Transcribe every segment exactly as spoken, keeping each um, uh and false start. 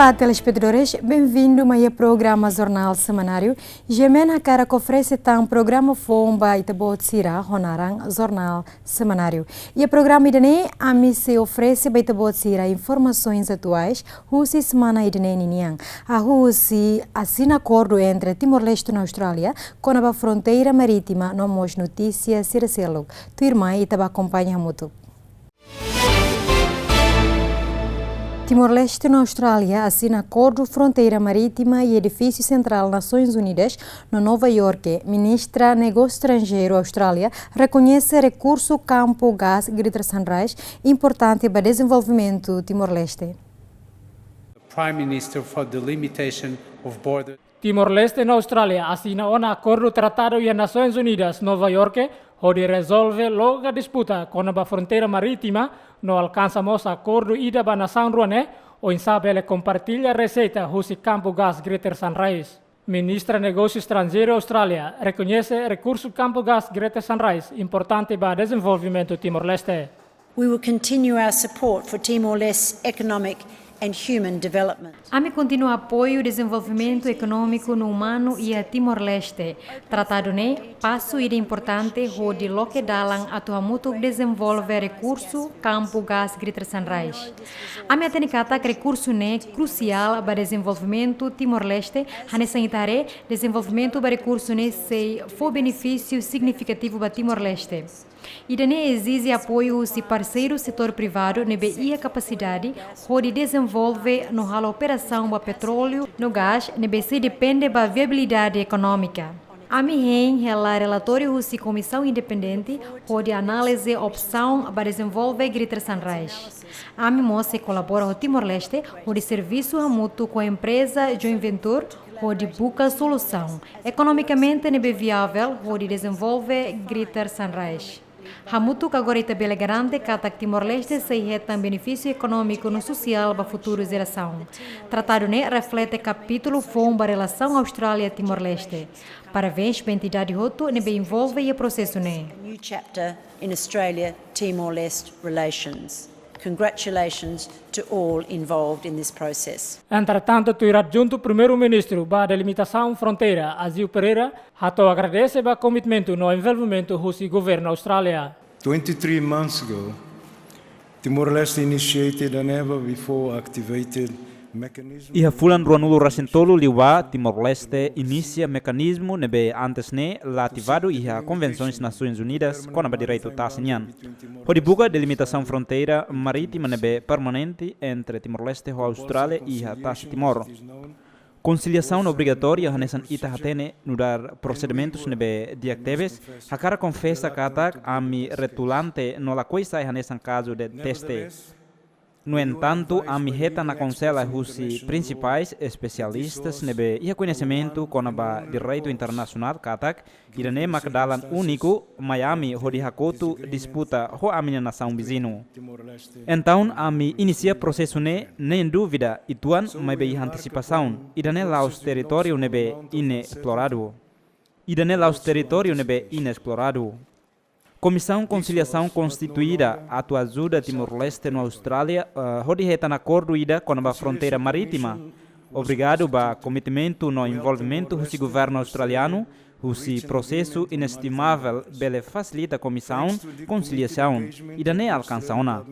Olá, telespetadores, bem-vindo mai iha programa Jornál Semanáriu. G M N hakarak oferese tan programa foun ba ita-boot sira ho naran Jornál Semanáriu. Iha programa ida-ne'e, ami sei oferese ba ita-boot sira informasoens atuais husi semana ida-ne'e ninian. Hahú husi asina akordu entre Timor-Leste no Austrália kona-ba fronteira marítima no mós notísia sira seluk. Tuirmai ita bá akompaña hamutuk. Timor-Leste no Austrália asina akordu fronteira marítima iha edifísiu sentrál Nasoins Unidas, no Nova Iorke. Ministra Negósiu Estranjeiru Austrália rekoñese rekursu kampu gás Greater Sunrise importante ba dezenvolvimentu Timor-Leste. Prime Minister for the limitation of border. Timor-Leste no Austrália asina ona akordu tratadu iha Nasoins Unidas, Nova Iorke, hodi rezolve loke disputa kona-ba fronteira marítima, no alkansa mós akordu ida ba nasaun rua ne'e, oinsá bele kompartilla reseita husi kampu gás Greater Sunrise. Ministra Negósiu Estranjeiru Austrália rekoñese rekursu kampu gás Greater Sunrise importante ba dezenvolvimentu Timor-Leste. We will continue our support for Timor-Leste's economic and human development. Ami kontinua apoiu dezenvolvimentu ekonómiku no umanu iha Timor-Leste. Tratadu ne'e pasu ida importante hodi loke dalan atu hamutuk dezenvolve rekursu kampu gás Greater Sunrise. Ami hatene katak rekursu ne'e krusiál ba dezenvolvimentu Timor-Leste, hanesan ita haree, dezenvolvimentu ba rekursu ne'e sei fó benefísiu signifikativu ba Timor-Leste. Ida-ne'e ezije apoiu husi parseiru setór privadu ne'ebé iha kapasidade hodi dezenvolve no halo operasaun ba petróleu no gás ne'ebé sei depende ba viabilidade ekonómika. Ami hein hela relatóriu husi komisaun independente hodi analiza opsaun ba dezenvolve Greater Sunrise. Ami mós sei kolabora ho Timor-Leste hodi servisu hamutuk ho empreza joint venture hodi buka solusaun ekonomikamente ne'ebé viável hodi dezenvolve Greater Sunrise. Hamutuk agora ita bele garante katak Timor-Leste sei hetan benefísiu ekonómiku no sosiál ba futuru jerasaun. Tratadu ne'e reflete kapítulu foun ba relasaun Austrália-Timor-Leste. Parabéns ba entidade hotu ne'ebé envolve iha prosesu ne'e. A new chapter in Australia-Timor-Leste relations. Congratulations to all involved in this process. Entretantu, tuir adjuntu Primeiru-Ministru ba delimitasaun fronteira, Agio Pereira, hato'o agradese ba komitmentu no envolvimentu husi governu Austrália. Twenty-three months ago, Timor-Leste initiated a never before activated mechanism. Iha fulan ruanulu-resin-tolu liubá, Timor-Leste inisia mekanizmu ne'ebé antes ne'e la ativadu iha Konvensoens Nasoins Unidas kona-ba direitu tasi nian, hodi buka delimitasaun fronteira marítima ne'ebé permanente entre Timor-Leste ho Austrália iha Tasi Timor. Konsiliasaun obrigatória hanesan ita hatene nu'udar prosedimentus ne'ebé di'ak tebes, hakarak konfesa katak ami retulante no lakohi sai hanesan kazu de teste. No entantu, ami hetan nakonsela husi prinsipais espesialistas ne'ebé iha koñesimentu kona-ba direitu internasionál katak ida-ne'e maka dalan úniku mai ami hodi hakotu disputa ho ami-nia nasaun viziñu. Entaun, ami inisia prosesu ne'e, nein dúvida uitoan maibé iha antesipasaun, ida-ne'e la'ós territóriu ne'ebé inesploradu. Ida-ne'e la'ós territóriu ne'ebé inesploradu. Komisaun Konsiliasaun konstituida atu ajuda Timor-Leste no Austrália, eh, hodi hetan akordu ida kona-ba fronteira marítima. Obrigadu ba komitmentu no envolvimentu husi governu australianu, husi prosesu inestimável bele fasilita Komisaun Konsiliasaun, ida-ne'e alkansa ona.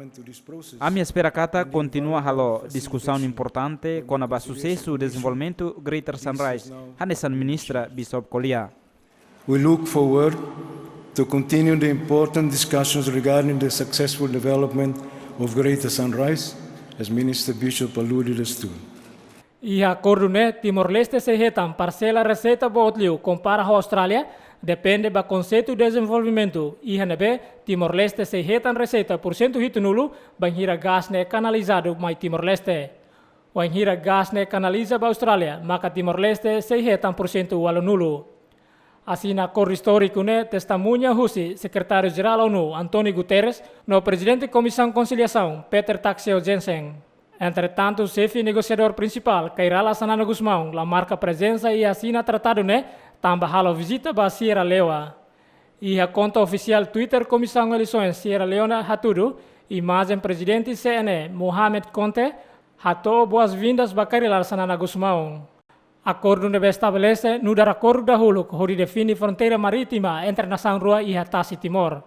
Ami espera katak kontinua halo diskusaun importante kona-ba susesu dezenvolvimentu Greater Sunrise, hanesan Ministra Bishop ko'alia. We look forward to continue the important discussions regarding the successful development of Greater Sunrise, as Minister Bishop alluded us to. Iha akordu ne'e, Timor-Leste sei hetan parsela reseita boot liu kompara ho Austrália, depende ba konseitu dezenvolvimentu, iha ne'ebé Timor-Leste sei hetan reseita pursentu hitunulu bainhira gás ne'e kanalizadu mai Timor-Leste. Wainhira gás ne'e kanaliza ba Austrália, maka Timor-Leste sei hetan pursentu ualunulu. Asina akordu istóriku ne'e testemuña husi Sekretáriu-Jerál ONU, António Guterres, no Prezidente Komisaun Konsiliasaun, Peter Taxeo Jensen. Entretantu, xefe negosiadór prinsipál, Kay Rala Xanana Gusmão, la marka prezensa iha asina tratadu ne'e, tanba halo vizita ba Sierra Leoa. Iha konta ofisiál Twitter Komisaun Eleisoens Sierra Leone hatudu, imajen Prezidente C N E, Mohamed Conté, Hato'o boas-vindas ba Kay Rala Xanana Gusmão. Akordu ne'ebé estabelese nu'udar akordu dahuluk hodi define fronteira marítima entre nasaun rua iha tasi Timor.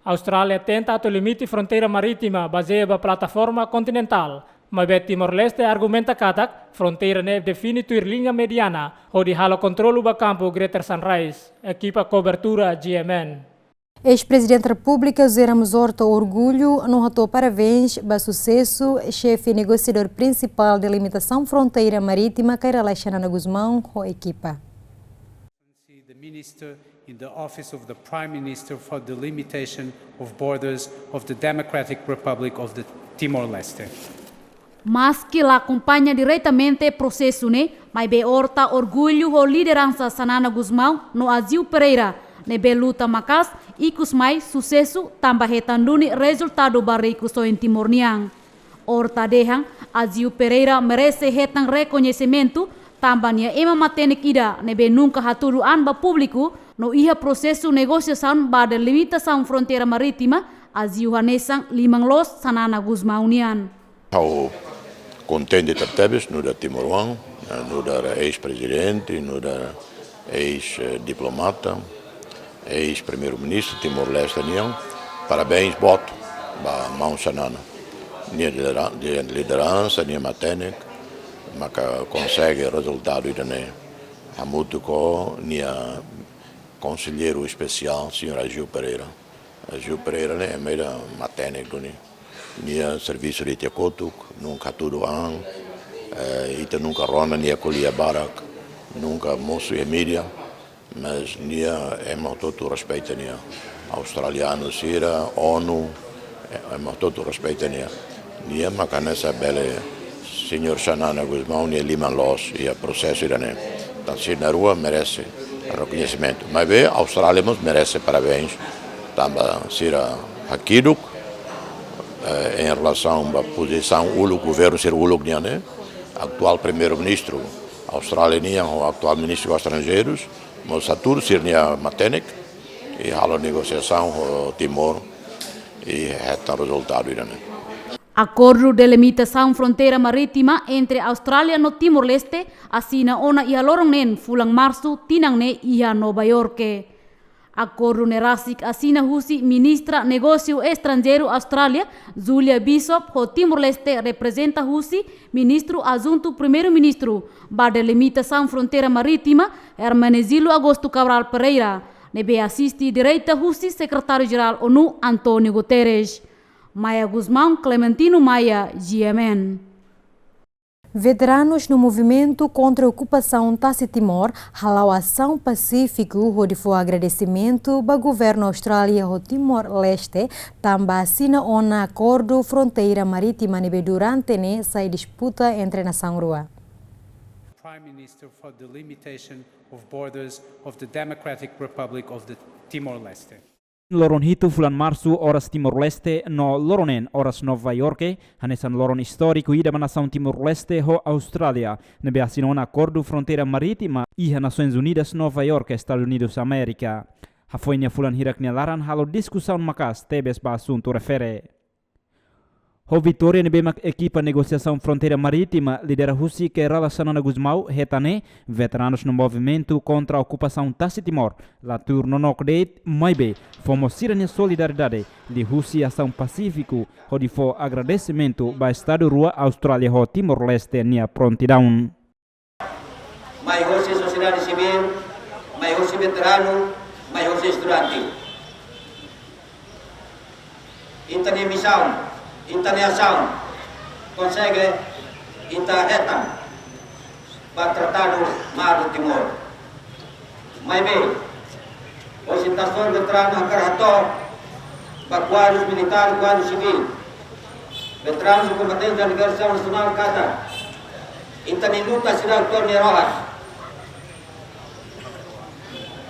Austrália tenta atu limite fronteira marítima bazeia ba plataforma kontinentál, maibé Timor-Leste argumenta katak fronteira ne'e define tuir liña mediana hodi halo kontrolu ba kampu Greater Sunrise. Ekipa kobertura G M N. Eis-Prezidente Repúblika José Ramos Horta orgullu no hato'o parabéns ba susesu xefe negosiadór prinsipál delimitasaun fronteira marítima Kay Rala Xanana Gusmão ho ekipa. The Minister in the Office of the Prime Minister for Delimitation of Borders of the Democratic Republic of the Timor-Leste. Maski la akompaña diretamente prosesu ne'e, maibé Horta orgullu ho lideransa Xanana Gusmão no Aziu Pereira, ne'ebé luta maka'as, ikus mai susesu tanba hetan duni rezultadu ba rikusoin Timor nian. Horta dehan, Aziu Pereira merese hetan rekoñesimentu, tanba nia ema matenek ida ne'ebé nunka hatudu an ba públiku, no iha prosesu negosiasaun ba delimitasaun fronteira marítima, Aziu hanesan liman loos Xanana Gusmão nian. Ha'u kontente tebetebes nu'udar timoroan, eh, nu'udar eis-prezidente, nu'udar eis, eh, diplomata, eis-primeiru-ministru Timor-Leste nian. Parabéns boot ba maun Xanana. Nia lidera-, nia lideransa, nia matenek, maka konsege rezultadu ida-ne'e. Hamutuk ho nia konselleiru espesiál, señór Aziu Pereira. Aziu Pereira ne'e ema ida matenek duni. Nia servisu de'it iha kotuk, nunka hatudu an, eh, ita nunka rona nia ko'alia barak, nunka mosu iha mídia, mas nia ema hotu-hotu respeita nia. Australianu sira, ONU, eh, ema hotu-hotu respeita nia. Nia maka hanesan bele señór Xanana Gusmão nia liman loos iha prosesu ida-ne'e. Entaun sira na'in-rua merese rekoñesimentu. Maibé Austrália mós merese parabéns tanba sira hakiduk, eh, em relação ba pozisaun uluk, governu sira uluk nian ne'e. Atuál primeiru-ministru Austrália nian ho atuál ministru Negósius Estranjeirus mós hatudu sira-nia matenek i halo negosiasaun ho Timor i hetan rezultadu ida-ne'e. Akordu delimitasaun fronteira marítima entre Austrália no Timor-Leste asina ona iha loron neen fulan Marsu tinan ne'e iha Nova Iorke. Akordu ne'e rasik asina husi Ministra Negósiu Estranjeiru Austrália, Julia Bishop, ho Timor-Leste reprezenta husi Ministru Adjuntu Primeiru-Ministru ba Delimitasaun Fronteira Marítima, Hermenegildo Augusto Cabral Pereira, ne'ebé asiste direta husi Sekretáriu-Jerál ONU, António Guterres. Maia Gusmão, Clementino Maia, G M N. Veteranus no movimentu kontra okupasaun tasi Timor hala'o asaun pasífiku hodi fó agradesimentu ba governu Austrália ho Timor-Leste, tanba asina ona akordu fronteira marítima ne'ebé durante ne'e sai disputa entre nasaun rua. Prime Minister for Delimitation of Borders of the Democratic Republic of the Timor-Leste. Loron hitu fulan Marsu oras Timor-Leste no loron neen oras Nova Iorke, hanesan loron istóriku ida ba nasaun Timor-Leste ho Austrália, ne'ebé asina ona akordu fronteira marítima iha Nasoins Unidas, Nova Iorke, Estadus Unidus Amérika. Hafoin nia fulan hirak nia laran halo diskusaun maka'as tebes ba asuntu refere. Ho vitória ne'ebé mak ekipa negosiasaun fronteira marítima lidera husi Kay Rala Xanana Gusmão hetan ne'e, veteranus no movimentu kontra okupasaun tasi Timor la tuur nonook de'it, maibé fó mós sira-nia solidariedade liuhusi asaun pasífiku hodi fó agradesimentu ba Estadu rua Austrália ho Timor-Leste nia prontidaun. Mai hosi sosiedade sivíl, mai hosi veteranu, mai hosi estudante. Ita-nia misaun, ita-nia asaun, konsege ita hetan ba Tratadu Mar do Timor. Maibé, hosi Task Force Veteranu hakarak hato'o ba kuadrus militár, kuadrus sivíl, veteranus no kombatentes da libertasaun nasionál katak ita-nia luta seidauk to'o nia rohan.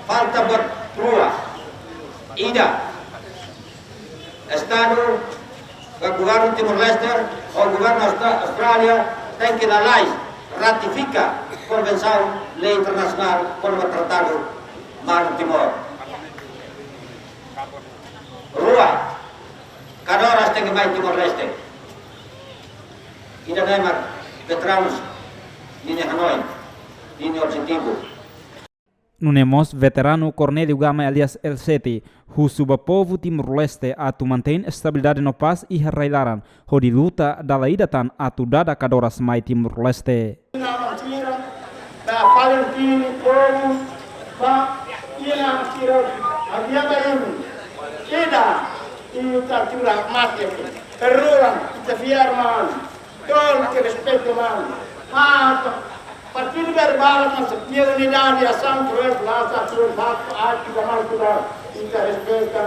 Falta buat rua. Ida, Estadu, ka governu Timor-Leste ho governu Austra-, Austrália tenke lalais ratifika konvensaun lei internasionál kona-ba Tratadu Mar do Timor. Rua, kada oras tenke mai Timor-Leste. Ita ne'e mak veteranus ninia hanoin, ninia objetivu. Nune'e mós veteranu Cornélio Gama alias El Sete husu ba povu Timor-Leste atu mantein estabilidade no pás iha rai-laran, hodi luta dala ida tan atu dada kadoras mai Timor-Leste. Ina mantira, da Valentini, povu, ba, ina mantira, havia ba ini. Ida, ita tura mate, peruan, ita fiar mal. Tol ke respeita mal. Ah, partidu verbál, mas iha unidade, asaun, projetu, la sa, tuan, ba, atu, da mal, tuan, ita respeita.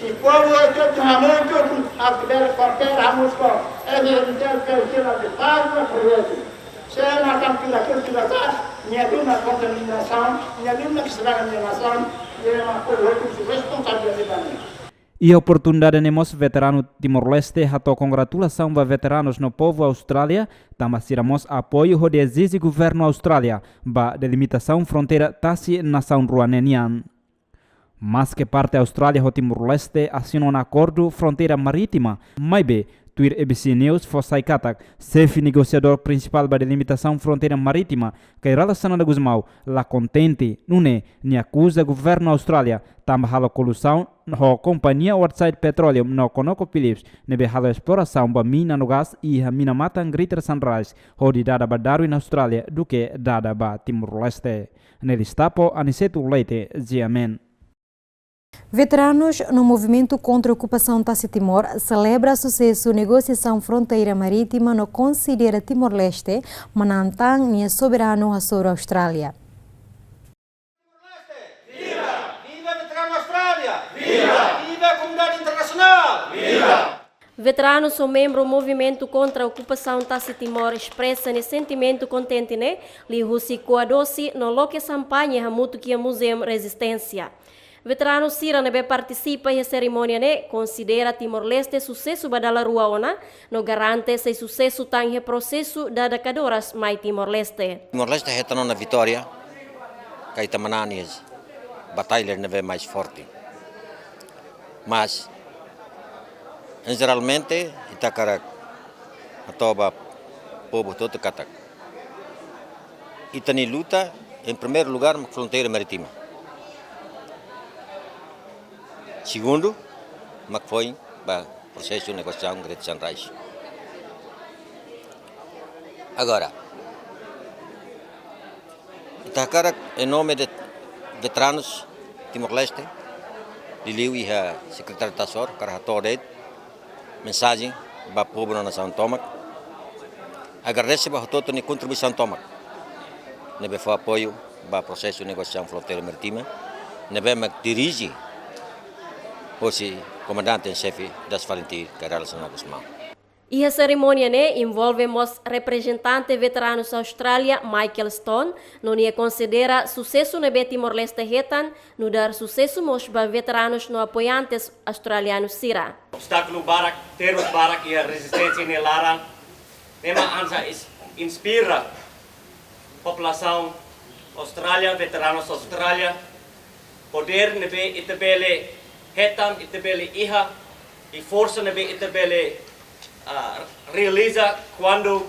I povu, atu, atu, hamutuk, atu, bele, papel, hamutuk. Ese, ese, ese, ese, ese, ese, ese, ese, Se nasaun ita, ita, ita, nia duna kontaminasaun, nia duna estraga nia nasaun, nia mak povu hotu sira responsabilidade. Iha oportunidade ne'e mós veteranu Timor-Leste hato'o kongratulasaun ba veteranus no povu Austrália, tanba sira mós apoiu hodi ezije governu Austrália ba delimitasaun fronteira tasi nasaun rua ne'e nian. Maske parte Austrália ho Timor-Leste asina ona akordu fronteira marítima, maibé, tuir A B C News fó sai katak, xefe negosiadór prinsipál ba delimitasaun fronteira marítima, Kay Rala Xanana Gusmão, la kontente, nune'e, nia akuza governu Austrália, tanba halo koluzaun ho kompañia Woodside Petroleum no ConocoPhillips, ne'ebé halo esplorasaun ba mina no gás iha mina-matan Greater Sunrise, hodi dada ba Darwin Austrália, duké dada ba Timor-Leste. Nelly Stapo, Aniceto Leite, G M N. Veteranus no Movimentu Kontra Okupasaun Tasi Timor selebra susesu negosiasaun fronteira marítima no konsidera Timor-Leste manán tan nia soberanu hasoru Austrália. Viva! Viva veteranu Austrália! Viva! Viva komunidade internasionál! Viva! Veteranus ho membru Movimentu Kontra Okupasaun Tasi Timor espresa nia sentimentu kontente ne'e liuhusi ko'a dosi no loke xampañe hamutuk iha Muzeum Rezisténsia. Veteranu sira ne'ebé partisipa iha serimónia ne'e konsidera Timor-Leste susesu ba dala rua ona, no garante sei susesu tan iha prosesu dada kadoras mai Timor-Leste. Timor-Leste hetan ona vitória, ka ita manán iha batalla ne'ebé mais forte. Mas, em, jeralmente, ita hakarak hato'o ba povu hotu katak ita-nia luta, em primeiro lugar, mak fronteira marítima. Segundu, mak foin ba prosesu negosiasaun Greater Sunrise. Agora, ita hakarak, em nome de veteranus Timor-Leste, liuliu iha Sekretáriu Tasor, hakarak hato'o de'it mensajen ba povu no nasaun tomak. Agradese ba hotu-hotu nia kontribuisaun tomak ne'ebé fó apoiu ba prosesu negosiasaun fronteira marítima, ne'ebé mak dirije hosi Komandante em Xefe das FALINTIL, Kay Rala Xanana Gusmão. Iha serimónia ne'e envolve mós reprezentante veteranus Austrália, Michael Stone, no nia konsidera susesu ne'ebé Timor-Leste hetan, nu'udar susesu mós ba veteranus no apoiantes australianus sira. Obstákulu barak, terus barak iha rezisténsia nia laran, ne'e mak hanesan is-, inspira populasaun Austrália, veteranus Austrália, podér ne'ebé ita bele hetan, ita bele iha, i forsa ne'ebé ita bele, ah, realiza kuandu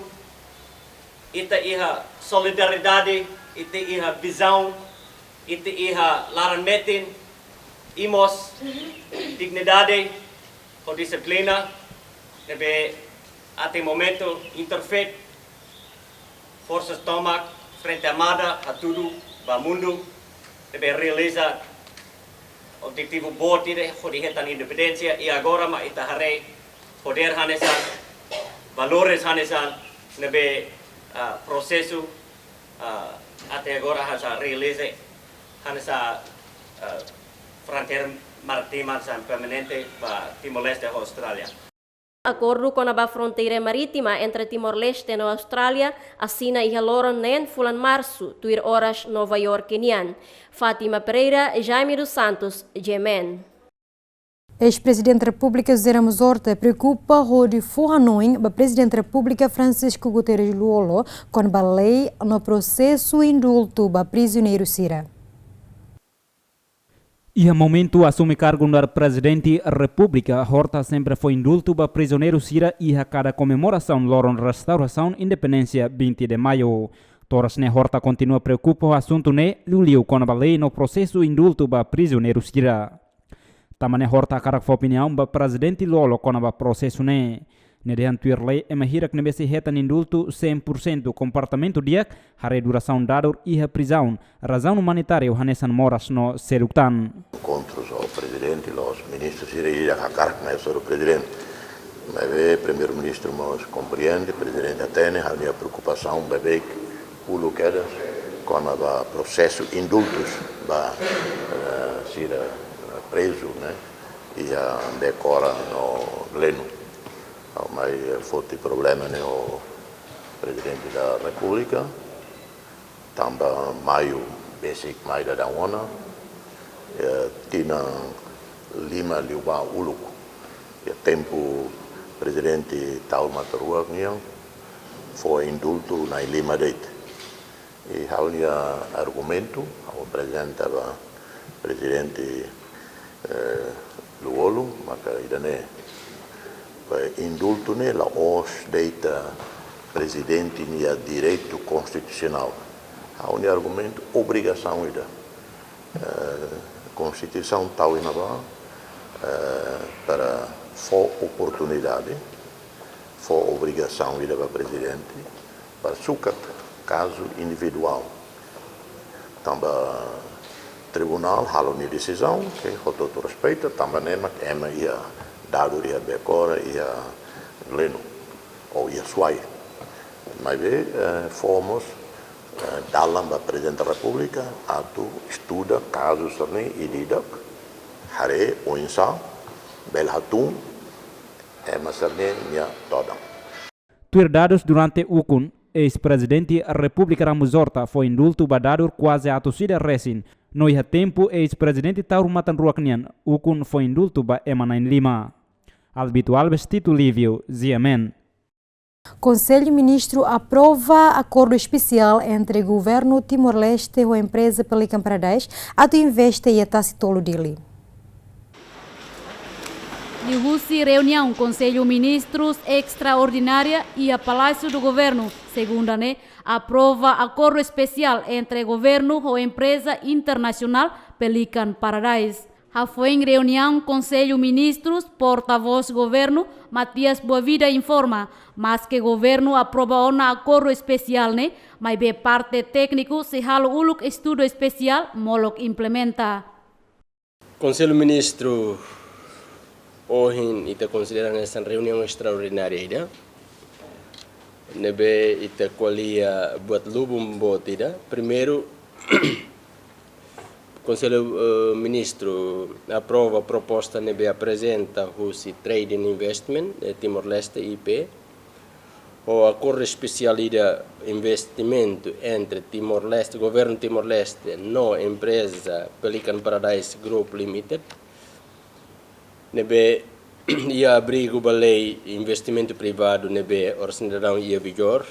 ita iha solidariedade, ita iha vizaun, ita iha laran-metin, i mós dignidade ho dixiplina, ne'ebé até momentu INTERFET, forsas tomak, Frente Armada, hatudu ba mundu, ne'ebé realiza objetivu boot ida hodi hetan independénsia, i agora mak ita haree podér hanesan, valores hanesan, ne'ebé, ah, prosesu, ah, até agora hanesan realiza, hanesan, ah, fronteira marítima hanesan permanente ba Timor-Leste ho Austrália. Akordu kona-ba fronteira marítima entre Timor-Leste no Austrália asina iha loron neen fulan Marsu, tuir oras Nova York nian. Fátima Pereira, Jaime dos Santos, G M N. Eis-Prezidente Repúblika José Ramos Horta preokupa hodi fó hanoin ba Prezidente Repúblika Francisco Guterres Lú-Olo kona-ba lei no prosesu indultu ba prizioneiru sira. Iha momentu asume kargu nu'udar Prezidente Repúblika, Horta sempre fó indultu ba prizioneiru sira iha kada komemorasaun loron restaurasaun independénsia vinte de Maio. To'o oras ne'e Horta kontinua preokupa ho asuntu ne'e, liuliu kona-ba lei no prosesu indultu ba prizioneiru sira. Tanba ne'e Horta hakarak fó opiniaun ba Prezidente Lú-Olo kona-ba prosesu ne'e. Nia dehan tuir lei ema hirak ne'ebé sei hetan indultu cem por cento komportamentu di'ak, haree durasaun dadur iha prizaun, razaun umanitáriu hanesan moras no seluk tan. Enkontru ho Prezidente, la'ós ministru sira ida hakarak mai hasoru Prezidente. Maibé Primeiru-Ministru mós komprende, Prezidente hatene, ha'u-nia preokupasaun beibeik uluk kedas kona-ba prosesu indultus ba, eh, sira, eh, prezu, ne'e, iha Becora no Gleno. Ha'u mai, eh, foti problema ne'e ho Prezidente da Repúblika, tanba Maiu besik mai daudaun ona, eh, tinan lima liubá uluk. Iha tempu Prezidente Taur Matan Ruak nian, fó indultu na'in-lima de'it. I ha'u-nia argumentu, ha'u aprezenta ba Prezidente, eh, Lú-Olo, maka ida-ne'e. Ba indultu ne'e la'ós de'it Prezidente nia direitu konstitusionál. Ha'u-nia argumentu, obrigasaun ida. Eh, Konstituisaun tau iha ne'ebá, eh, para fó oportunidade, fó obrigasaun ida ba Prezidente, para sukat kazu individuál. Tanba tribunál halo nia desizaun, ke hotu-hotu respeita, tanba ne'e mak ema iha dadur iha Becora, iha Gleno, ou iha Suai. Maibé, eh, fó mós, eh, dalan ba Prezidente da Repúblika, atu estuda kazu sira-ne'e ida-idak, haree oinsá bele hatún ema sira-ne'e nia todan. Tuir dadus durante ukun, eis-Prezidente Repúblika Ramos Horta fó indultu ba dadur kuaze atus ida resin, no iha tempu eis-Prezidente Taur Matan Ruak nian, ukun fó indultu ba ema na'in-lima. Albito Alves, Tito Livio, G M N. Konsellu Ministru aprova akordu espesiál entre Governu Timor-Leste ho empreza Pelican Paradise atu investe iha Tasi Tolu, Dili. Liuhusi reuniaun Konsellu Ministrus estraordinária iha Palásiu do Governu, segunda ne'e, aprova akordu espesiál entre Governu ho empreza internasionál Pelican Paradise. Hafoin reuniaun Konsellu Ministrus, portavós Governu, Matias Boavida, informa, maske Governu aprova ona akordu espesiál ne'e, maibé parte tékniku sei halo uluk estudu espesiál molok implementa. Konsellu Ministru, ohin ita konsidera hanesan reuniaun estraordinária ida, ne'ebé ita ko'alia buat lubun boot ida. Primeiru, Konsellu, eh, Ministru aprova proposta ne'ebé aprezenta husi Trade and Investment, eh, Timor-Leste, I P, ho akordu espesiál ida investimentu entre Timor-Leste, Governu Timor-Leste, no empreza Pelican Paradise Group Limited, ne'ebé iha abrigu ba lei investimentu privadu ne'ebé oras ne'e daudaun iha vigór,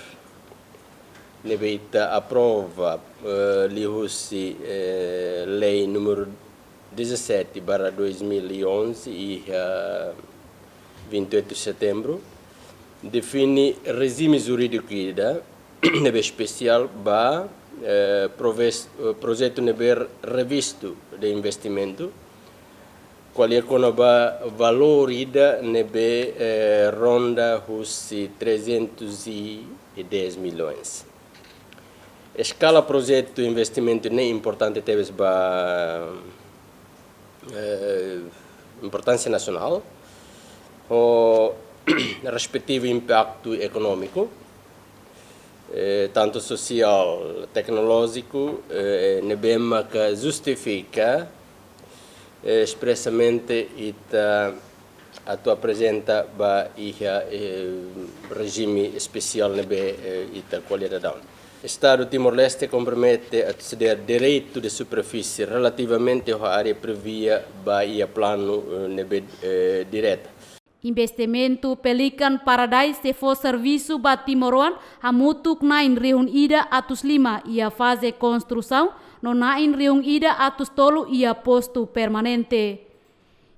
ne'ebé ita aprova, eh, liuhusi, eh, lei númeru dezassete barra dois mil e onze, iha vinte e oito de setembro, define rejime jurídiku ida ne'ebé espesiál ba, eh, proves-, eh, projetu ne'ebé revistu de investimentu, ko'alia kona-ba valór ida ne'ebé, eh, ronda husi trezentos e dez milhões. Eskala projetu investimentu ne'e importante tebes ba, eh, importánsia nasionál, ho respetivu impaktu ekonómiku, eh, tantu sosiál, teknolójiku, eh, ne'ebé maka justifika, eh, espresamente ita atu aprezenta ba iha, eh, rejime espesiál ne'ebé, eh, ita ko'alia daudaun. Estadu Timor-Leste kompromete atu sediar direitu de superfísie relativamente ho área previa ba iha planu, eh, ne'ebé, eh, direta. Investimentu Pelican Paradise sei fó servisu ba timoroan hamutuk na'in rihun ida atus lima iha faze konstrusaun, no na'in rihun ida atus tolu iha postu permanente.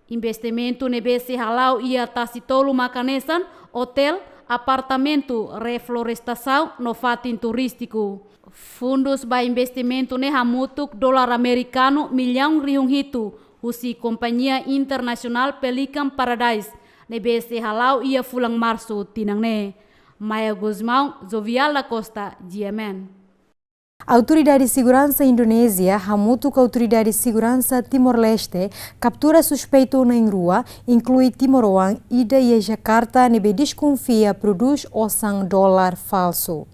Investimentu ne'ebé sei hala'o iha Tasi Tolu mak hanesan otél, apartamentu, reflorestasaun no fatin turístiku. Fundus ba investimentu ne'e hamutuk dolar amerikanu millaun rihun hitu husi kompañia internasionál Pelican Paradise ne'ebé sei hala'o iha fulan Marsu tinan ne'e. Maia Gusmão, Jovial da Costa, G M N. Autoridade Seguransa Indonézia hamutuk ho Autoridade Seguransa Timor-Leste kaptura suspeitu na'in rua, inklui timoroan ida iha Jakarta ne'ebé deskonfia prodús osan dolar falsu.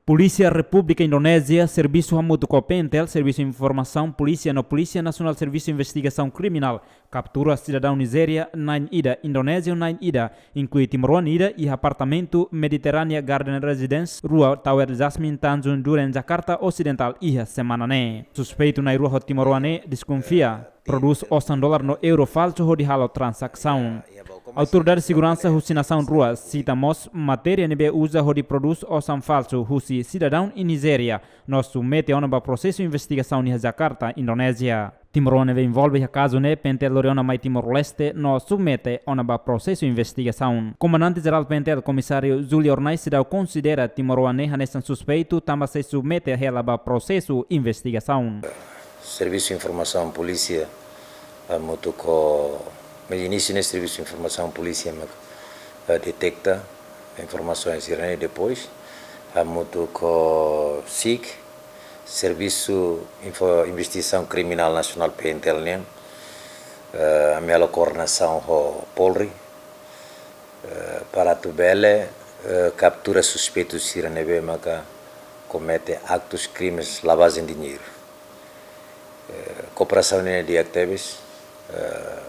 Polísia Repúblika Indonézia, servisu hamutuk ho P N T L, Servisu Informasaun Polísia no Polísia Nasionál Servisu Investigasaun Kriminál, kaptura sidadaun Nizéria na'in ida, indonéziu na'in ida, inklui timoroan ida iha apartamentu Mediterranean Garden Residence rua, Tower Jasmine, Tanjung Duren, Jakarta Osidentál iha semana ne'e. Suspeitu na'in rua ho timoroan ne'e deskonfia prodús osan dolar no euro falsu hodi halo transasaun. Autoridade seguransa husi nasaun rua sita mós matéria ne'ebé uza hodi prodús osan falsu husi sidadaun iha Nizéria no submete ona ba prosesu investigasaun iha Jakarta, Indonézia. Timoroan ne'ebé envolve iha kazu ne'e, P N T L lori ona mai Timor-Leste no submete ona ba prosesu investigasaun. Komandante Jerál P N T L, Komisáriu Júlio Hornais, seidauk konsidera timoroan ne'e hanesan suspeitu, tanba sei submete hela ba prosesu investigasaun. Servisu Informasaun Polísia, eh, hamutuk ho, iha inísiu ne'e Servisu Informasaun Polísia mak, eh, deteta informasaun sira-ne'e, depois, eh, hamutuk ho SIK, Servisu Info-, Investigasaun Kriminál Nasionál, P N T L nian, eh, ami halo koordenasaun ho Polri, eh, para atu bele, eh, kaptura suspeitu sira ne'ebé maka komete aktus krimes lavajen diñeiru. Eh, kooperasaun ne'e di'ak tebes, eh,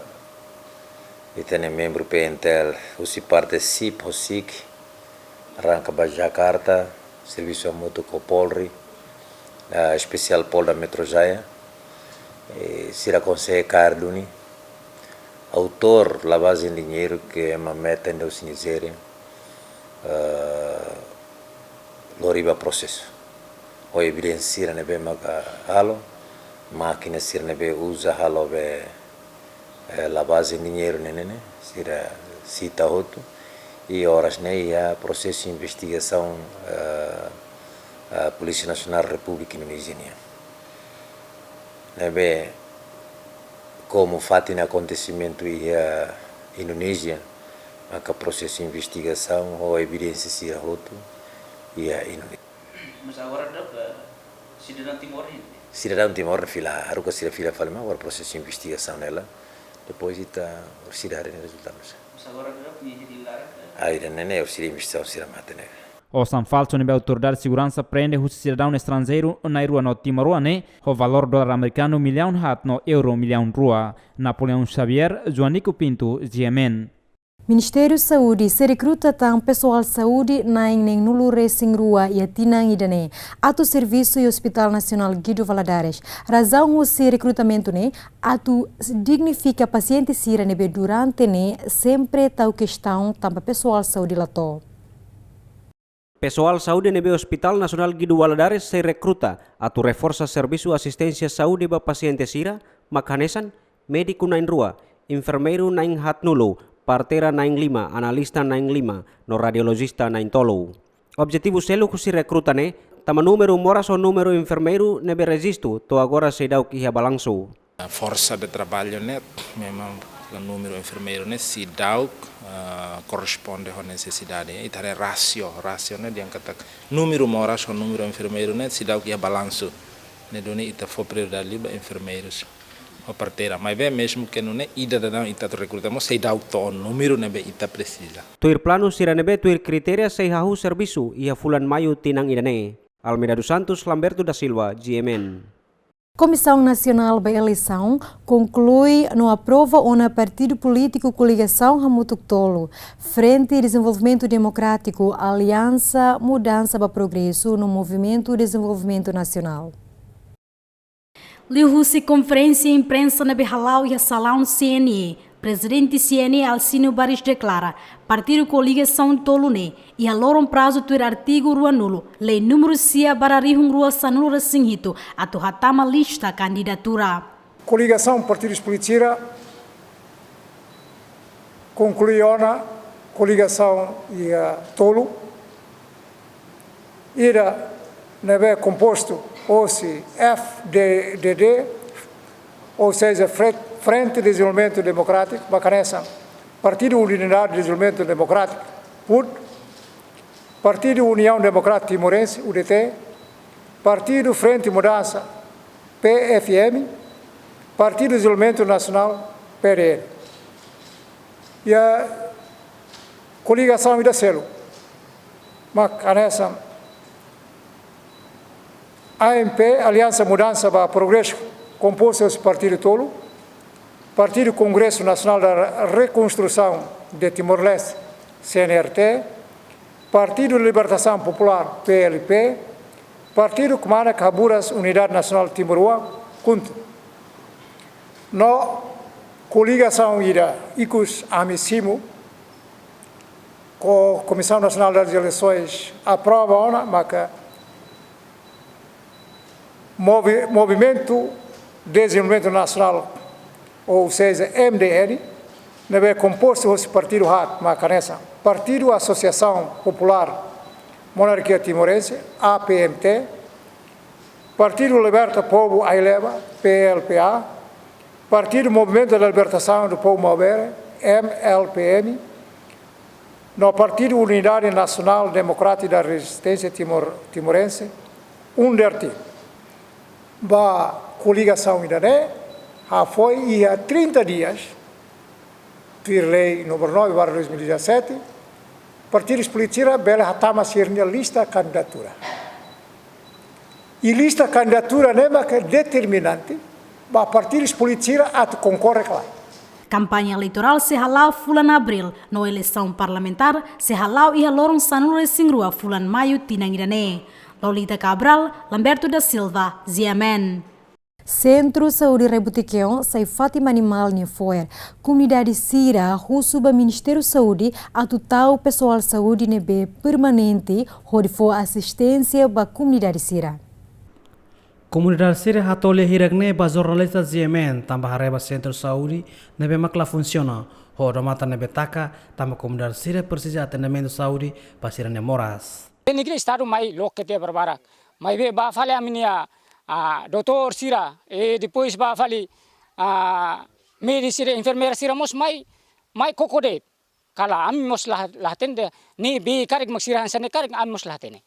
ita-nia membru P N T L husi parte SIP ho SIK, arranka ba Jakarta, servisu hamutuk ho Polri, eh, espesiál Polda Metro Jaya, eh, sira konsege kaer duni autór lavajen diñeiru ke ema mete husi Nizéria, eh, lori ba prosesu. Ho evidénsia sira ne'ebé maka halo, mákina sira ne'ebé uza halo be, eh, lavajen diñeiru ne'e ne'e, sira sita hotu. I oras ne'e iha prosesu investigasaun, eh, eh, Polísia Nasionál Repúblika Indonézia nian. Ne'ebé, komu fatin akontesimentu iha Indonézia, maka prosesu investigasaun ho evidénsia sira hotu iha Indonézia. Mas agora daudaun, eh, sidadaun Timor ne'e? Sidadaun Timor ne'e fila, haruka sira fila fali, mas agora prosesu investigasaun hela. Depois ita orsida haree nia rezultadu. Mas agora daudaun ne'e hili laran, eh? Ai, ne'e ne'e orsida investigasaun sira mate ne'e. Osan falsu ne'ebé autoridade seguransa prende husi sidadaun estranjeiru na'in rua no timoroan ne'e, ho valór dolar amerikanu millaun haat no euro millaun rua. Napoleão Xavier, Joanico Pinto, G M N. Ministériu Saúde sei rekruta tan pesoál saúde na'in neenulu resin rua iha tinan ida-ne'e atu servisu iha Hospital Nasionál Guido Valadares. Razaun husi rekrutamentu ne'e atu dignifika pasiente sira ne'ebé durante ne'e sempre tau kestaun tanba pesoál saúde la to'o. Pesoál saúde ne'ebé Hospital Nasionál Guido Valadares sei rekruta atu reforsa servisu asisténsia saúde ba pasiente sira mak hanesan médiku na'in rua, enfermeiru na'in haatnulu, parteira na'in lima, analista na'in lima, no radiolojista na'in tolu. Objetivu seluk husi rekruta ne'e tanba númeru moras ho númeru enfermeiru ne'ebé rejistu to'o agora seidauk iha balansu. Forsa de traballu ne'e, memang númeru enfermeiru ne'e seidauk, eh, korresponde ho nesesidade. Ita haree rasio, rasio ne'e dehan katak númeru moras ho númeru enfermeiru ne'e seidauk iha balansu. Ne'e duni ita fó prioridade liu ba enfermeirus ho parteira. Maibé mezmu ke nune'e ida daudaun ita atu rekruta mós seidauk to'o númeru ne'ebé ita presiza. Tuir planu sira ne'ebé tuir kritéria sei hahú servisu iha fulan Maiu tinan ida-ne'e. Almeida dos Santos, Lamberto da Silva, G M N. Komisaun Nasionál ba Eleisaun konklui no aprova ona partidu polítiku koligasaun hamutuk tolu: Frente Dezenvolvimentu Demokrátiku, Aliansa Mudansa ba Progresu no Movimentu Dezenvolvimentu Nasionál. Liuhusi konferénsia imprensa ne'ebé hala'o iha salaun C N E, Prezidente C N E Alcino Baris deklara, partidu koligasaun tolu ne'e iha loron prazu tuir artigu ruanulu, lei númeru sia barra rihun rua sanulu resin hitu, atu hatama lista kandidatura. Koligasaun partidus polítiku sira konklui ona koligasaun iha tolu, ida ne'ebé kompostu hosi F D D D, ou seja, Fre-, Frente de Desenvolvimento Democrático, mak hanesan Partidu Unidade de Desenvolvimento Democrático, pud, Partidu União Democrática Timorense, U D T, Partidu Frente Mudansa, P F M, Partidu Dezenvolvimentu Nasionál, P D N. Iha koligasaun ida seluk, mak hanesan A M P, Aliansa Mudansa ba Progresu, kompostu hosi partidu tolu, Partidu Kongresu Nasionál da Rekonstrusaun de Timor-Leste, C N R T, Partidu Libertasaun Populár, P L P, Partidu Kmanek Haburas Unidade Nasionál Timoroan, KHUNTO. No koligasaun ida ikus ami simu, Ko-, Komisaun Nasionál das Eleisoens aprova ona, maka Movi-, Movimentu Dezenvolvimentu Nasionál, ou seja, M D N, ne'ebé kompostu hosi partidu haat, mak hanesan Partidu Asosiasaun Populár Monarkia Timorense, A P M T, Partidu Liberta Povu Aileba, P L P A, Partidu Movimento da Libertação do Povo Maubere, M L P M, no Partidu Unidade Nasionál Demokrátika da Rezisténsia Timor-, Timorense, UNDERTIM. Ba koligasaun ida-ne'e, hafoin iha trinta dias, tuir lei númeru nove barra dois mil e dezassete, partidus polítiku sira bele hatama sira-nia lista kandidatura. I lista kandidatura ne'e mak determinante ba partidus polítiku sira atu konkorre ka lae. Kampaña eleitorál sei hala'o fulan Abríl, no eleisaun parlamentár sei hala'o iha loron sanulu resin rua fulan Maiu tinan ida-ne'e. Lolita Cabral, Lamberto da Silva, G M N. Sentru Saúde Rebutikion sai fatin ba animál nia fo'er. Komunidade sira husu ba Ministériu Saúde atu tau pesoál saúde ne'ebé permanente hodi fó asisténsia ba komunidade sira. Komunidade sira hato'o lia hirak-ne'e ba jornalista G M N tanba haree ba sentru saúde ne'ebé mak la funsiona, ho odamatan ne'ebé taka, tanba komunidade sira presiza atendimentu saúde ba sira-nia moras. Ne'e ke estadu mai loke tiha barbarak. Maibé ba fali ami-nia, ah, doutór sira, e depois ba fali, ah, médiku sira, enfermeira sira mós mai, mai koko de'it. Kala ami mós la, la hatene, ne'ebé karik mak sira hanesan ne'e karik ami mós la hatene.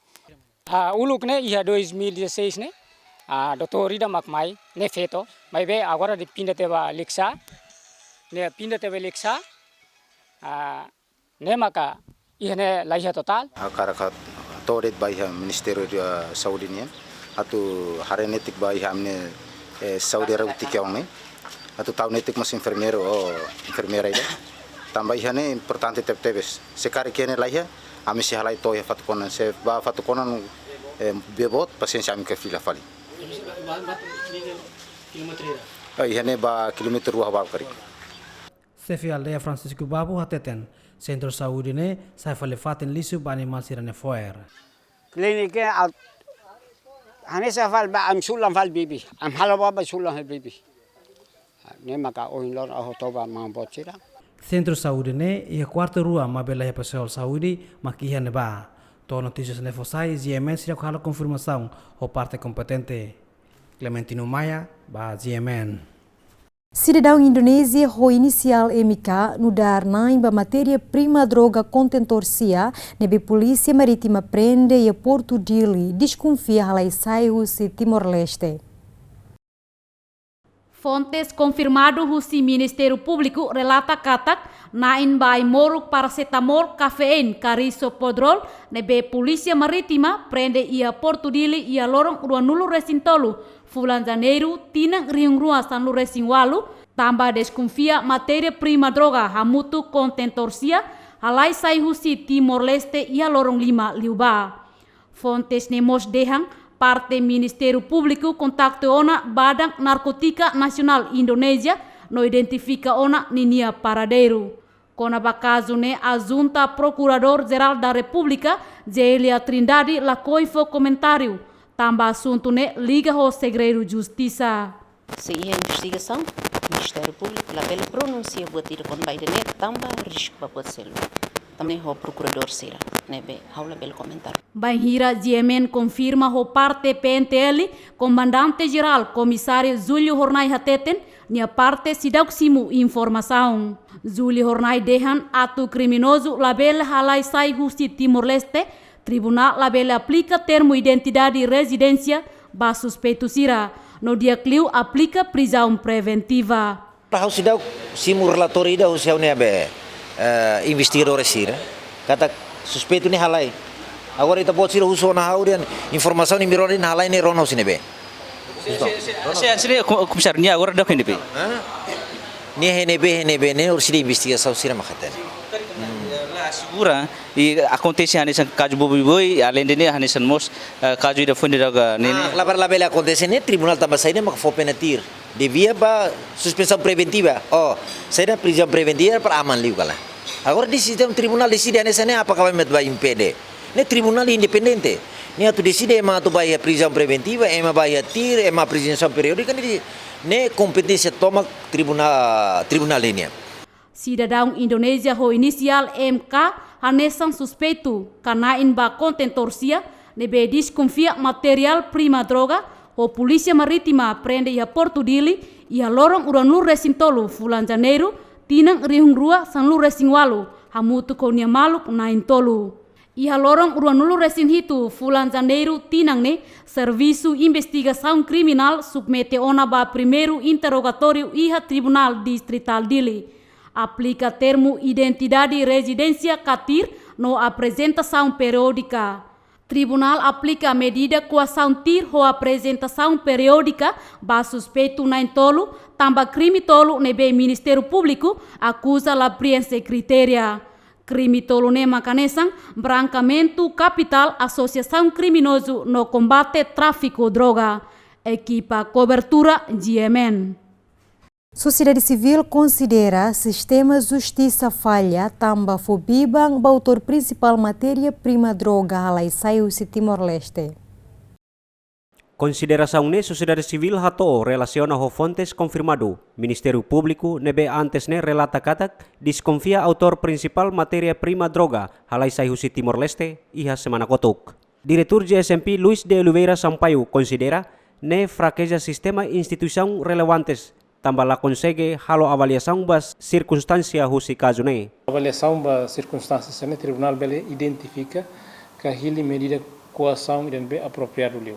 Ah, uluk ne'e iha dois mil e dezasseis ne'e, ah, doutór ida mak mai, ne'e feto. Maibé agora ne'e pinda tiha ba Likisá. Ne'e pinda tiha ba Likisá. Ah, ne'e maka iha ne'e laiha totál. Ha'u hakarak hato'o de'it ba iha Ministériu, eh, Saúde nian, atu haree netik ba iha ami-nia, eh, Saúde Rebutikion ne'e, atu tau netik mós enfermeiru ou enfermeira ida. Tanba iha ne'e importante tebetebes. Se karik iha ne'e laiha, ami sei halai to'o iha Fatukonan, se ba Fatukonan, eh, bee boot, pasiénsia ami ke fila fali. Oh, iha ne'e ba kilómetru rua ba karik. Xefe aldeia Francisco Babu hateten, sentru saúde ne'e sai fali fatin lixu ba animál sira-nia fo'er. Klínika, ah, hanesan fali ba ami sulan fali bibi, ami halo ba, ba sulan fali bibi. Ne'e maka ohin loron ha'u hotu ba maun boot sira. Sentru saúde ne'e iha kuartu rua maibé laiha pesoál saúde mak iha ne'ebá. To'o notísia ne'e fó sai, G M N seidauk halo konfirmasaun ho parte kompetente. Clementino Maia, ba G M N. Sidadaun Indonézia ho inisiál M K nu'udar na'in ba matéria prima droga kontentór sia ne'ebé Polísia Marítima prende iha Portu Dili, deskonfia halai sai husi Timor-Leste. Fontes konfirmadu husi Ministériu Públiku relata katak na'in ba ai-moruk parasetamol, kafein ka risopodrol ne'ebé Polísia Marítima prende iha Portu Dili iha loron ruanulu resin tolu fulan Janeiru tinan rihun rua sanulu resin ualu, tanba deskonfia matéria prima droga hamutuk kontentór sia halai sai husi Timor-Leste iha loron lima liubá. Fontes ne'e mós dehan parte Ministériu Públiku kontaktu ona Badan Narkótika Nasionál Indonézia, no identifika ona ninia paradeiru. Kona-ba kazu ne'e, Adjunta Prokuradór Jerál da Repúblika, Zélia Trindade, lakohi fó komentáriu, tanba asuntu ne'e liga ho segredu justisa. Se iha investigasaun, Ministériu Públiku labele pronunsia buat ida kona-ba ida-ne'e tanba risku ba buat seluk. Tanba ho prokuradór sira, ne'ebé ha'u labele komentar. Bainhira G M N konfirma ho parte P N T L, Komandante Jerál Komisáriu Júlio Hornai hateten, nia parte seidauk simu informasaun. Júlio Hornai dehan atu kriminozu labele halai sai husi Timor-Leste, tribunál labele aplika termu identidade rezidénsia ba suspeitu sira, no di'ak liu aplika prizaun preventiva. Ha'u seidauk simu relatóriu ida husi ha'u-nia be, eh, investigadór sira katak suspeitu ne'e halai. Agora ita-boot sira husu ona ha'u dehan informasaun ne'ebé rona ne'e halai ne'e rona husi ne'ebé. Se, se, se, se, se, ko-, komisáriu, nia agora daudaun iha ne'ebé? Hah? Nia iha ne'ebé, iha ne'ebé ne'e orsida investigasaun sira mak hatene. La asegura, i akontese hanesan kazu Boboi Boi, alende ne'e hanesan mós, eh, kazu ida foin daudaun ne'e. Ah, ne'e. Labele, labele akontese ne'e, tribunál tanba saida mak fó pena tir. Devia ba suspensaun preventiva. Oh, saida prizaun preventiva para aman liu ka lae. Agora deside, tribunál deside hanesan ne'e, apakah ema atu bá impede? Ne'e tribunál independente. Ne'e atu deside ema atu bá iha prizaun preventiva, ema bá iha tir, ema prizaun periódika, ne'e, ne'e kompeténsia tomak tribunál, tribunál nian. Sidadaun Indonézia ho inisiál M K hanesan suspeitu ka na'in ba kontentór sia ne'ebé deskonfia materiál prima droga ho Polísia Marítima prende iha Portu Dili iha loron ruanulu-resin-tolu fulan Janeiru, tinan rihun rua sanulu-resin-ualu, hamutuk ho nia maluk na'in-tolu. Iha loron ruanulu-resin-hitu fulan Janeiru tinan ne'e, Servisu Investigasaun Kriminál submete ona ba primeiru interrogatóriu iha Tribunál Distritál Dili. Aplika termu identidade rezidénsia ka tir no aprezentasaun periódika. Tribunál aplika medida koasaun tir ho aprezentasaun periódika ba suspeitu na'in-tolu, tanba krime tolu ne'ebé Ministériu Públiku akuza la prienxe kritéria. Krime tolu ne'e mak hanesan brankeamentu kapitál, asosiasaun kriminozu no kombate tráfiku droga. Ekipa kobertura G M N. Sosiedade sivíl konsidera sistema justisa falla tanba fó biban ba autór prinsipál matéria prima droga halai sai husi Timor-Leste. Konsiderasaun ne'e sosiedade sivíl hato'o relasiona ho fontes konfirmadu Ministériu Públiku ne'ebé antes ne'e relata katak deskonfia autór prinsipál matéria prima droga halai sai husi Timor-Leste iha semana kotuk. Diretór G S M P Luis de Oliveira Sampaio konsidera ne'e frakeza sistema instituisaun relevantes tanba la konsege halo avaliasaun ba sirkunstánsia husi kazu ne'e. Avaliasaun ba sirkunstánsia sira-ne'e tribunál bele identifika ka hili medida koasaun ida ne'ebé apropriadu liu.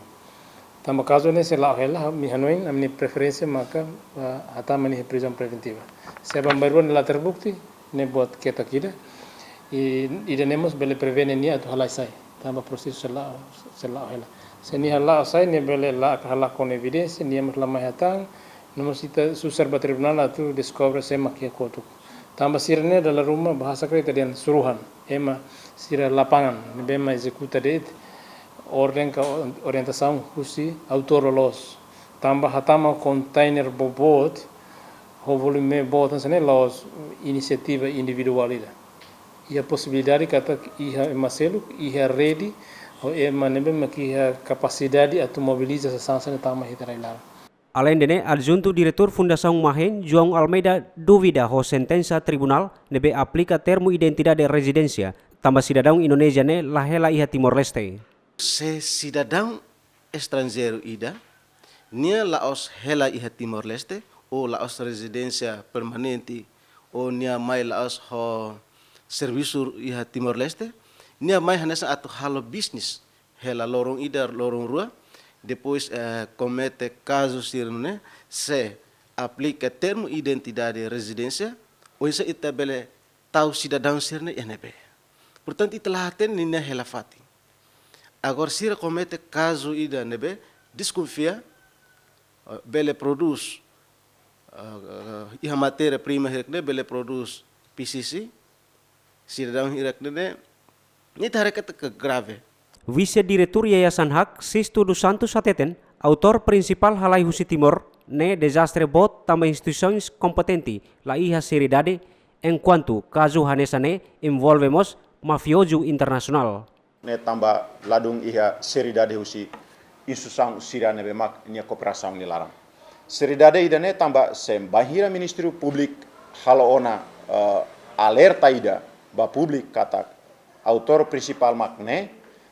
Tanba kazu ne'e sei la'o hela, ami hanoin, ami-nia preferénsia maka, ah, hatama nia prizaun preventiva. Se bambairua ne'e la terbukti, ne'e buat ketak ida. I ida ne'e mós bele prevene nia atu halai sai. Tanba prosesu sei la'o, sei la'o hela. Se nia hala'o sai, nia bele la, hala'o kona evidénsia, nia mós la mai hatán, no mós ita susar ba tribunál atu deskobre sé mak iha kotuk. Tanba sira-ne'e dala ruma bahasa kre ita dehan suruhan, ema sira lapangan, ne'ebé mak ezekuta de'it orden ka orientasaun husi autór loloos. Tanba hatama kontainer boboot, ho volume boot hanesan ne'e la'ós inisiativa individuál ida. Iha posibilidade katak iha ema seluk, iha rede, ho ema ne'ebé mak iha kapasidade atu mobiliza sasán sira-ne'e tama iha ita rai laran. Alende ne'e, Adjuntu Diretór Fundasaun Mahen, João Almeida, dúvida ho sentensa tribunál ne'ebé aplika termu identidade rezidénsia, tanba sidadaun Indonézia ne'e la hela iha Timor-Leste. Se sidadaun estranjeiru ida, nia la'ós hela iha Timor-Leste, ou la'ós rezidénsia permanente, ou nia mai la'ós ho servisu iha Timor-Leste, nia mai hanesan atu halo bisnis, hela loron ida, loron rua, depois, eh, komete kazu sira-ne'e, se aplika termu identidade rezidénsia, oinsá ita bele tau sidadaun sira-ne'e iha ne'ebé. Portantu, ita la hatene ninia hela fatin. Agora, sira komete kazu ida ne'ebé deskonfia, eh, bele prodús, eh, eh, iha matéria prima hirak ne'e bele prodús P C C, sidadaun hirak ne'e, ne'e ita haree katak grave. Vise-Diretór Yayasan Hak, Sisto dos Santos hateten, Autór prinsipál halai husi Timor ne'e dezastre boot tanba instituisaun kompetente la iha seriedade, enkuantu kazu hanesan ne'e envolve mós mafiozu internasionál. Ne'e tanba ladún iha seriedade husi instituisaun sira ne'ebé mak nia kooperasaun nia laran. Seriedade ida-ne'e tanba se bainhira Ministériu Públiku halo ona, eh, alerta ida ba públiku katak autór prinsipál mak ne'e,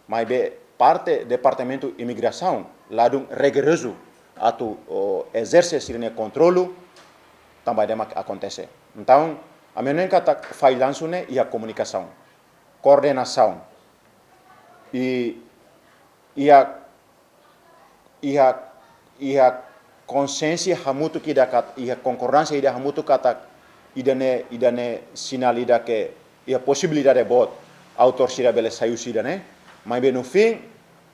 maibé parte Departamentu Imigrasaun ladún rigorozu atu, o, ezerse sira-nia kontrolu, tanba ida-ne'e mak akontese. Entaun, ami hanoin katak fallansu ne'e iha komunikasaun, koordenasaun, i iha, iha, iha konsensia hamutuk ida kat-, iha konkordánsia ida hamutuk katak ida-ne'e, ida-ne'e sinál ida ke iha posibilidade boot autór sira bele sai husi ida-ne'e, maibé no fim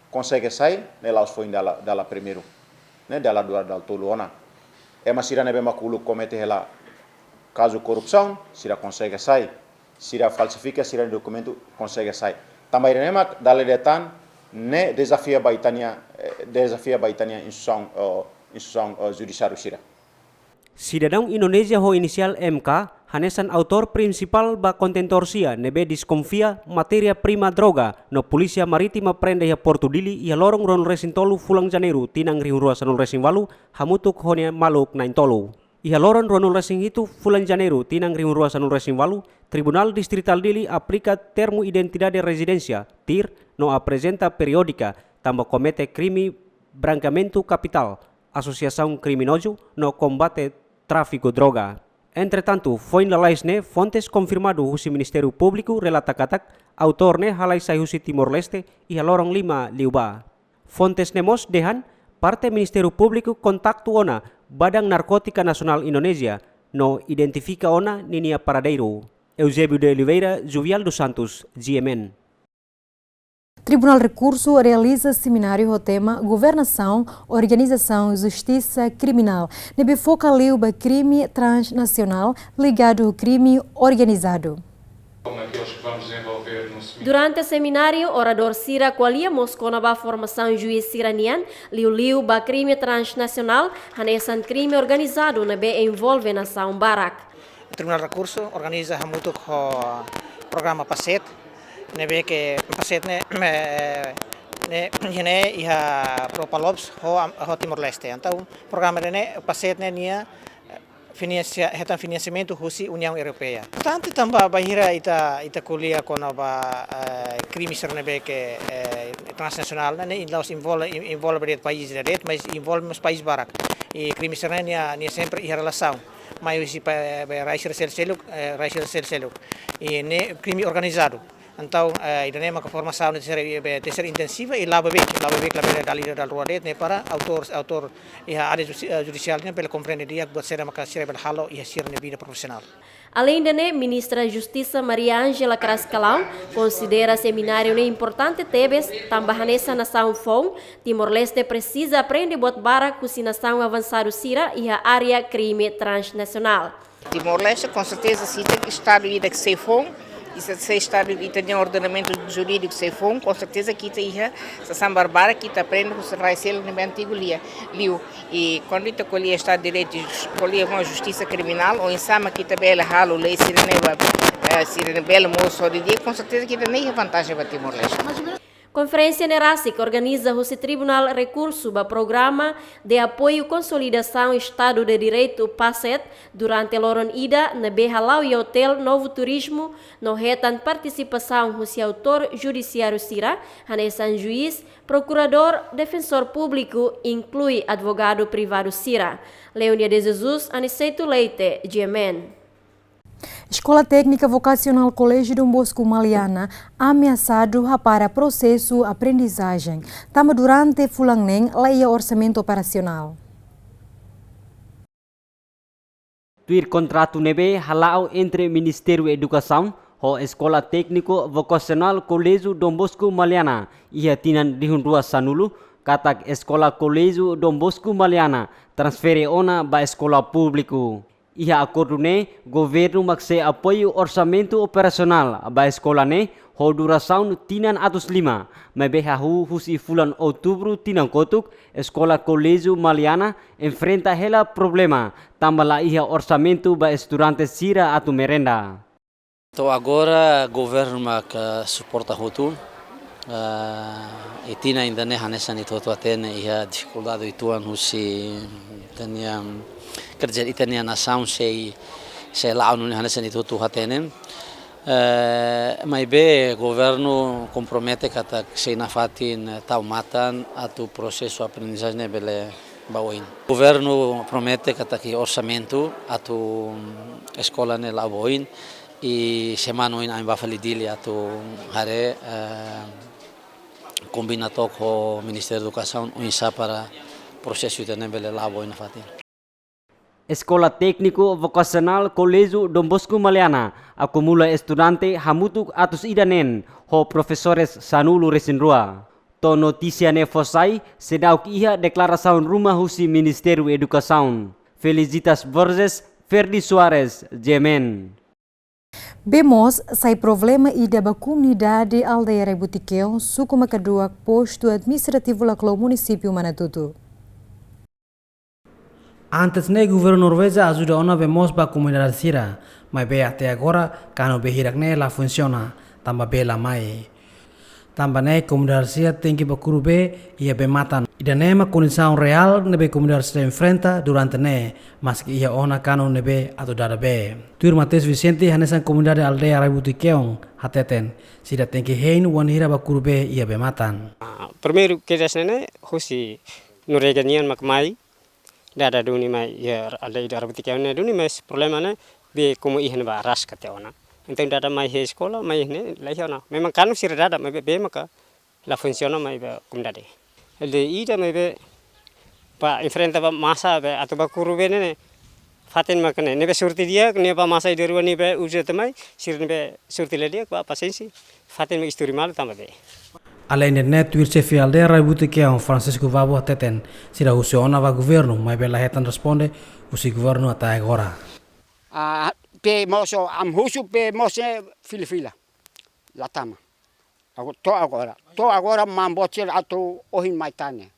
konsege sai, ne'e la'ós foin dala, dala primeiru, ne'e dala rua, dala tolu ona. Ema sira ne'ebé mak uluk komete hela kazu korrupsaun, sira konsege sai. Sira falsifika sira-nia dokumentu, konsege sai. Tanba ida-ne'e mak dala ida tan ne'e dezafia ba ita-nia, eh, dezafia ba ita-nia instituisaun, eh, instituisaun, eh, judisiáriu sira. Sidadaun Indonézia ho inisiál M K hanesan autór prinsipál ba kontentór sia ne'ebé deskonfia matéria prima droga no Polísia Marítima prende iha Portu Dili iha loron ruanulu-resin-tolu fulan Janeiru tinan rihun rua sanulu-resin-ualu hamutuk ho nia maluk na'in-tolu. Iha loron ruanulu-resin-hitu fulan Janeiru tinan rihun rua sanulu-resin-ualu, Tribunál Distritál Dili aplika termu identidade rezidénsia, TIR, no aprezenta periódika tanba komete krime brankeamentu kapitál, asosiasaun kriminozu no kombate tráfiku droga. Entretantu, foin lalais ne'e fontes konfirmadu husi Ministériu Públiku relata katak autór ne'e halai sai husi Timor-Leste iha loron lima liubá. Fontes ne'e mós dehan parte Ministériu Públiku kontaktu ona Badan Narkótika Nasionál Indonézia no identifika ona ninia paradeiru. Eusébio de Oliveira, Juvial dos Santos, G M N. Tribunál Rekursu realiza semináriu ho tema Governasaun, Organizasaun, Justisa Kriminál, ne'ebé foka liu ba krime transnasionál ligadu ho krime organizadu. Durante semináriu, oradór sira ko'alia mós kona-ba formasaun juís sira-nian, liuliu ba krime transnasionál, hanesan krime organizadu ne'ebé envolve nasaun barak. Tribunál Rekursu organiza hamutuk ho programa PACET, ne'ebé ke PACET ne'e, eh, ne'e, ne'e iha Europa Lopes ho, ho Timor-Leste. Entaun programa ne'e PACET ne'e nia, eh, finansia-, hetan finansiamentu husi Uniaun Europeia. Importante tanba bainhira ita, ita ko'alia kona-ba, eh, krime sira ne'ebé ke, eh, transnasionál, ne'e, ne'e la'ós envolve, envolve de'it país ida de'it, mas envolve mós país barak. I krime sira-ne'e nia, nia sempre iha relasaun. Mai husi pa, eh, rai sira sel-seluk, eh, rai sira sel-seluk. I ne'e krime organizadu. Entaun, eh, ida-ne'e maka formasaun ne'e tenke ser, eh, tenke ser intensiva i la'o beibeik, la'o beibeik, labele dala ida dala rua de'it, ne'e para autór, autór iha área justi-, eh, judisiál ne'e bele komprende di'ak buat saida maka sira bele halo iha sira-nia vida profisionál. Aleinde ne'e, Ministra Justisa Maria Ângela Crascalão konsidera semináriu ne'e importante tebes, tanba hanesan nasaun foun, Timor-Leste presiza aprende buat barak husi nasaun avansadu sira iha área krime transnasionál. Timor-Leste, com certeza, se tem estadu ida ke sei foun, i se, se estadu ita-nia ordenamentu jurídiku sei foun, com certeza ke ita iha sasán barak ke ita aprende husi rai seluk ne'ebé antigu lia, liu. I kuandu ita ko'alia Estadu de Direitu, ko'alia mós justisa kriminál, oinsá mak ita bele halo lei sira-ne'e ba, eh, sira-ne'e bele mosu hodi di'ak, com certeza ke ita-nia iha vantajen ba Timor-Leste. Konferénsia ne'e rasik organiza husi Tribunál Rekursu ba Programa de Apoiu Konsolidasaun Estadu de Direitu, PACET, durante loron ida ne'ebé hala'o iha Hotel Novo Turismo, no hetan partisipasaun husi autór judisiáriu sira, hanesan juís, prokuradór, defensór públiku, inklui advogadu privadu sira. Leonia de Jesus, Aniceto Leite, G M N. Eskola Téknika Vokasionál Koléjiu Dom Bosco Maliana ameasadu hapara prosesu aprendizajen, tanba durante fulan neen la iha orsamentu operasionál. Tuir kontratu ne'ebé hala'o entre Ministériu Edukasaun ho Eskola Tékniku Vokasionál Koléjiu Dom Bosco Maliana iha tinan rihun rua sanulu, katak Eskola Koléjiu Dom Bosco Maliana transfere ona ba eskola públiku. Iha akordu ne'e, governu mak sei apoiu orsamentu operasionál ba eskola ne'e ho durasaun tinan atus lima, maibé hahú husi fulan Outubru tinan kotuk, eskola Koléjiu Maliana enfrenta hela problema, tanba la iha orsamentu ba estudante sira atu merenda. To'o agora governu mak, eh, suporta hotu. Eh, i tinan ida-ne'e hanesan ita hotu hatene iha difikuldade uitoan husi ita-nia, quer dizer, ita-nia nasaun sei, sei la'o nune'e hanesan ita hotu hatene. Eh, maibé governu kompromete katak sei nafatin, eh, tau matan atu prosesu aprendizajen ne'e bele ba oin. Governu promete katak iha orsamentu atu, mm, eskola ne'e la'o ba oin, i semana oin ami bá fali Dili atu haree, eh, kombina took ho Ministériu Edukasaun oinsá para prosesu ida-ne'e bele la'o ba oin nafatin. Eskola Tékniku Vokasionál Koléjiu Dom Bosco Maliana akumula estudante hamutuk atus ida neen ho profesores sanulu-resin-rua. To'o notísia ne'e fó sai, seidauk iha deklarasaun ruma husi Ministériu Edukasaun. Felicitas Borges, Ferdi Soares, G M N. Bee moos sai problema ida ba komunidade aldeia Rai Butikeun, suku Makaduak, postu administrativu Laclo, munisípiu Manatuto. Antes ne'e governu Norvéjia ajuda ona bee moos ba komunidade sira, maibé até agora kanu bee hirak ne'e la funsiona, tanba bee la mai. Tanba ne'e komunidade sira tenke bá kuru bee iha bee-matan. Ida-ne'e mak kondisaun reál ne'ebé komunidade sira enfrenta durante ne'e, maski iha ona kanu ne'ebé atu dada bee. Tuir Mateus Vicente, hanesan komunidade aldeia Rai Butikeun, hateten, sira tenke hein wainhira bá kuru bee iha bee-matan. Ah, primeiru kedas ne'e ne'e husi Norvéjia nian mak mai, dada duni mai iha aldeia Rai Butikeun ne'e duni, mas problema ne'e bee komu iha ne'ebá ras ka tiha ona. Entaun dada mai iha eskola, mai iha ne'e la iha ona. Memang kanu sira dada, maibé bee maka la funsiona mai ba komunidade. Aldeia ida maibé bá enfrenta ba masa bee atu bá kuru bee ne'e ne'e. Fatin mak ne'e, ne'ebé sorte di'ak, ne'e ba masa ida rua ne'ebé uza tamai, sira ne'ebé sorte la di'ak ba pasiénsia, fatin mak isturi malu tanba bee. Aleinde ne'e, tuir xefe aldeia Rai Butikeun, Francisco Vavo hateten, sira husu ona ba governu, maibé la hetan responde husi governu até agora. Ah, bee moos, ami husu bee moos ne'e fila-fila. La tama. Ago-, to'o agora. To'o agora maun boot sira atu ohin mai tan ne'e.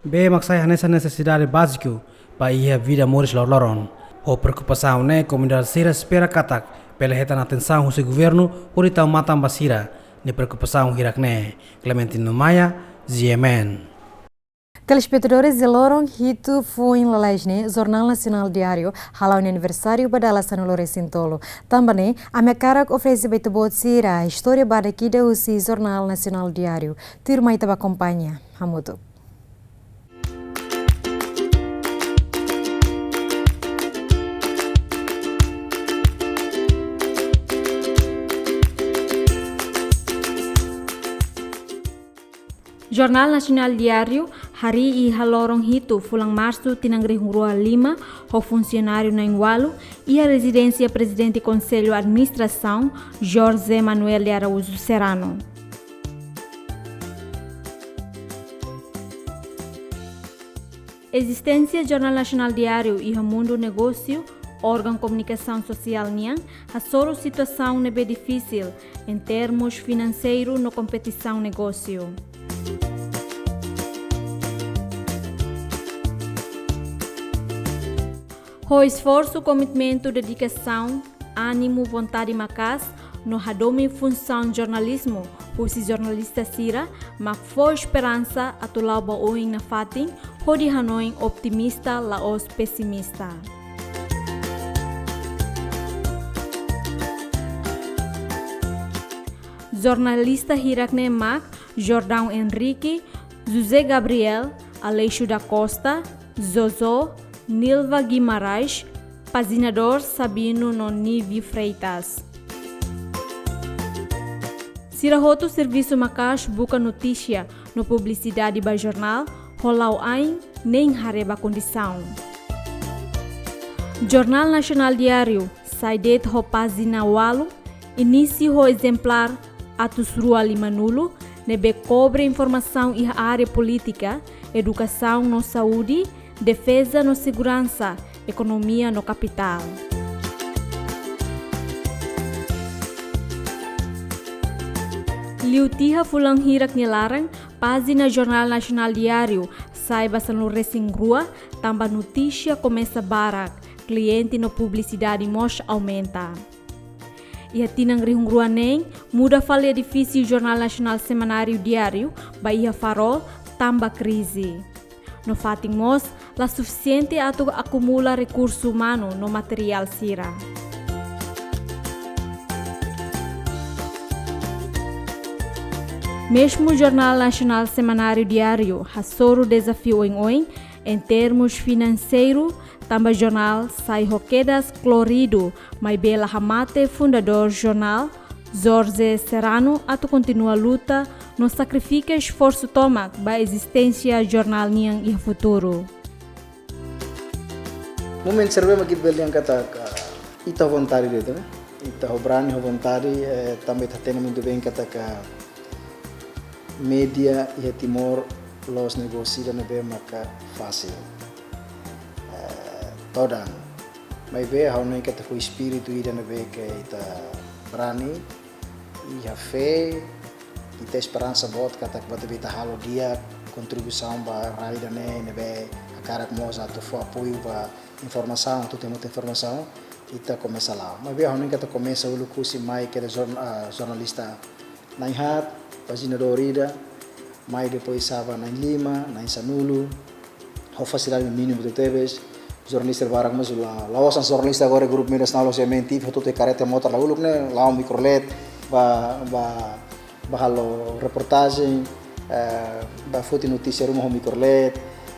Bee mak sai hanesan nesesidade báziku ba iha vida moris loroloron. Ho preokupasaun ne'e komunidade sira espera katak bele hetan atensaun husi governu hodi tau matan ba sira-nia preokupasaun hirak ne'e. Clementino Maia, G M N. Telespetadores, iha loron hitu foin lalais ne'e, Jornál Nasionál Diáriu hala'o nia aniversáriu ba dala sanulu-resin-tolu. Tanba ne'e, ami hakarak oferese ba ita-boot sira istória badak ida husi Jornál Nasionál Diáriu. Tuirmai ita bá akompaña hamutuk. Jornál Nasionál Diáriu harii iha loron hitu fulan Marsu tinan rihun rua lima ho funsionáriu na'in-ualu iha rezidénsia Prezidente Konsellu Administrasaun, José Manuel de Araújo Serrano. Ezisténsia Jornál Nasionál Diáriu iha mundu negósiu, órgaun komunikasaun sosiál nian hasoru situasaun ne'ebé difisil, en termus finanseiru no kompetisaun negósiu. Ho esforsu, komitmentu, dedikasaun, ánimu, vontade maka'as, no hadomi funsaun jornalizmu husi jornalista sira, mak fó esperansa atu la'o ba oin nafatin, hodi hanoin otimista, la'ós pesimista. Jornalista hirak ne'e mak Jordão Henrique, José Gabriel, Aleixo da Costa, Jojo, Nilva Guimarães, paginadór Sabino no Nivi Freitas. Sira hotu servisu maka'as buka notísia no publisidade ba jornál, ho la'o ain nein haree ba kondisaun. Jornál Nasionál Diáriu sai de'it ho pájina ualu, inísiu ho ezemplár atus rua limanulu, ne'ebé kobre informasaun iha área polítika, edukasaun no saúde, defeza no seguransa, ekonomia no kapitál. Liu tiha fulan hirak nia laran, pájina Jornál Nasionál Diáriu sai ba sanulu-resin-rua, tanba notísia komesa barak, kliente no publisidade mós aumenta. Iha tinan rihun rua neen, muda fali edifísiu Jornál Nasionál Semanáriu Diáriu ba iha Farol, tanba krize. No fatin mós la sufisiente atu akumula rekursu umanu no materiál sira. Mezmu Jornál Nasionál Semanáriu Diáriu hasoru dezafiu oin-oin, em termos finanseiru, tanba jornál sai ho kedas koloridu, maibé la hamate fundadór jornál, Jorge Serrano, atu kontinua luta no sakrifika esforsu tomak ba ezisténsia jornál nian iha futuru. Momentu sira-ne'ebé mak ita bele dehan katak ita ho vontade de'it, ne'e? Ita ho brani, ho vontade, eh, tanba ita hatene muito bem katak média iha Timor la'ós negósiu ida ne'ebé maka fasil. Eh, todan. Maibé ha'u hanoin katak ho espíritu ida ne'ebé ke ita brani, iha fé, ita esperansa boot katak buat ne'ebé ita halo di'ak, kontribuisaun ba rai ida-ne'e, ne'ebé hakarak mós atu fó apoiu ba informasaun, atu temu informasaun, ita komesa la'o. Maibé ha'u hanoin katak komesa uluk husi mai kedas jorn-, ah, jornalista na'in-haat, pájina dua ida, mai depois sai ba na'in-lima, na'in-sanulu, ho fasilidade mínimu tebes, jornalista barak mós la, la'ós hanesan jornalista agora grupu média nasionál, la'ós M N T V, hotu-hotu iha karreta motór la uluk ne'e, la'o mikrolet, ba, ba, ba halo reportajen, eh, ba foti notísia ruma ho mikrolet,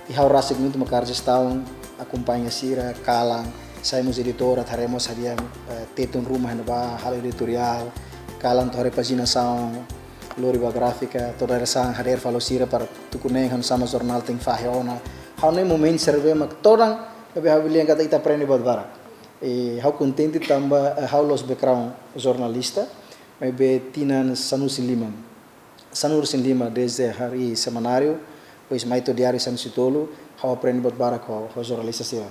i ha'u rasik muito mak kaer jestaun, akompaña sira, kalan, sai mós editora, haree mós hadi'a, eh, tetun ruma iha ne'ebá, halo editoriál, kalan to'o haree paginasaun, lori ba gráfika, to'o dadeer-saan hadeer fali ho sira para tuku neen hanesan jornál tenke fahe ona. Ha'u hanoin momentu sira-ne'ebé mak todan, ne'ebé ha'u bele dehan katak ita aprende buat barak. I ha'u kontente tanba, eh, ha'u la'ós background jornalista, maibé tinan sanulu-resin-lima. Sanulu-resin-lima desde harii semanáriu, depois mai to'o diáriu sanulu-resin-tolu, ha'u aprende buat barak ho, ho jornalista sira.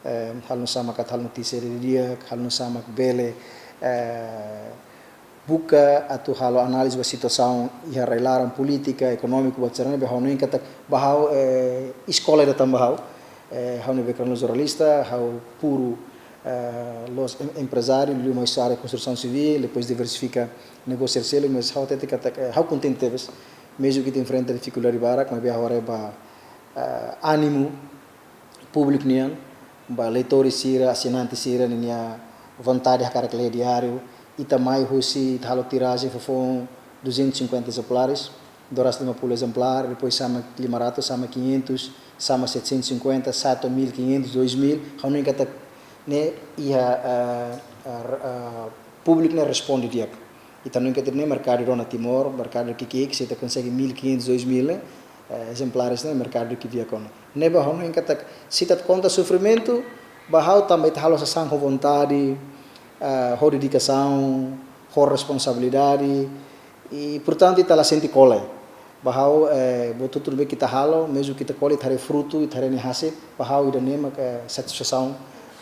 Eh, halo nu'usá mak atu halo notísia didi'ak, halo nu'usá mak bele, eh, buka atu halo análize ba situasaun iha rai-laran, polítika, ekonómiku, buat sira-ne'e, be ha'u hanoin katak ba ha'u, eh, eskola ida tan ba ha'u, eh, ha'u-nia background jornalista, ha'u puru, eh, la'ós em-, emprezáriu, liu mai husi área konstrusaun sivíl, depois diversifika negósiu sira seluk, mas ha'u hatete katak, eh, ha'u kontente tebes, mezmu ke ita enfrenta difikuldade barak, maibé ha'u haree ba, eh, ánimu, públiku nian, ba leitór sira, assinante sira, ninia vontade hakarak lee diáriu, ita mai husi, ita halo tirajen fofoun duzentos e cinquenta exemplares, doras lima puluh exemplar, depois sai mak lima ratus, sai mak quinhentos, sai mak setecentos e cinquenta, sai to'o mil e quinhentos, dois mil, ha'u hanoin katak ne'e iha, eh, eh, eh, públiku ne'e responde di'ak. Ita hanoin katak ne'e merkadu rona Timor, merkadu ki'ik-ki'ik, se ita konsege mil e quinhentos, dois mil, ne'e, eh, exemplares ne'e merkadu ki'ik-ki'ik ona. Ne'ebé ha'u hanoin katak, se ita konta sofrimentu, ba ha'u tanba ita halo sasán ho vontade, eh, ho dedikasaun, ho responsabilidade, i, portantu, ita la sente kole. Ba ha'u, eh, buat hotu-hotu ne'ebé ke ita halo, mezmu ke ita kole, ita haree frutu, ita haree nia hasil, ba ha'u ida-ne'e mak, eh, satisfasaun,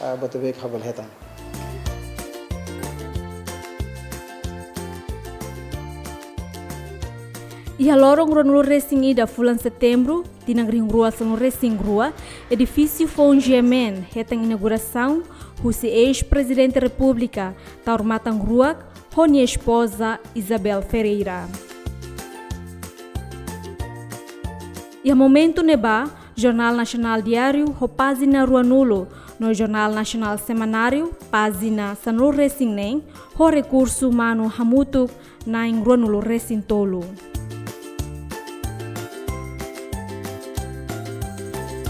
eh, buat ne'ebé ke ha'u bele hetan. Iha loron ruanulu-resin-ida fulan Setembru, tinan rihun rua sanulu-resin-rua, edifísiu foun G M N hetan inaugurasaun husi eis-Prezidente Repúblika, Taur Matan Ruak, ho nia espoza Isabel Ferreira. Iha momentu ne'ebá, Jornál Nasionál Diáriu ho pájina ruanulu, no Jornál Nasionál Semanáriu, pájina sanulu-resin-neen, ho rekursu umanu hamutuk na'in ruanulu-resin-tolu.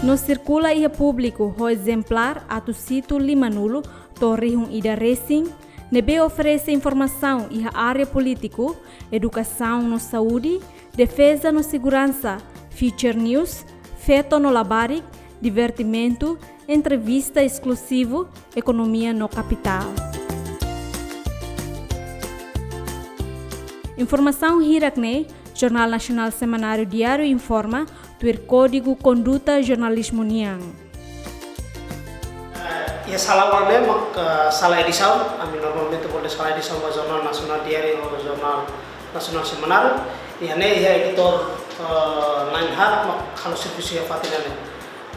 No sirkula iha públiku ho ezemplár atus hitu limanulu to'o rihun ida resin, ne'ebé oferese informasaun iha área polítiku, edukasaun no saúde, defeza no seguransa, Future News, feto no labarik, divertimentu, entrevista eskluzivu, ekonomia no kapitál. Informasaun hirak-ne'e, Jornál Nasionál Semanáriu Diáriu informa, tuir Kódigu Konduta Jornalizmu nian. Iha sala oan ne'e mak, eh, sala edisaun, ami normalmente bolu sala edisaun ba Jornál Nasionál Diáriu ou Jornál Nasionál Semanáriu. Iha ne'e iha editór, eh, na'in haat mak halo servisu iha fatin ne'e.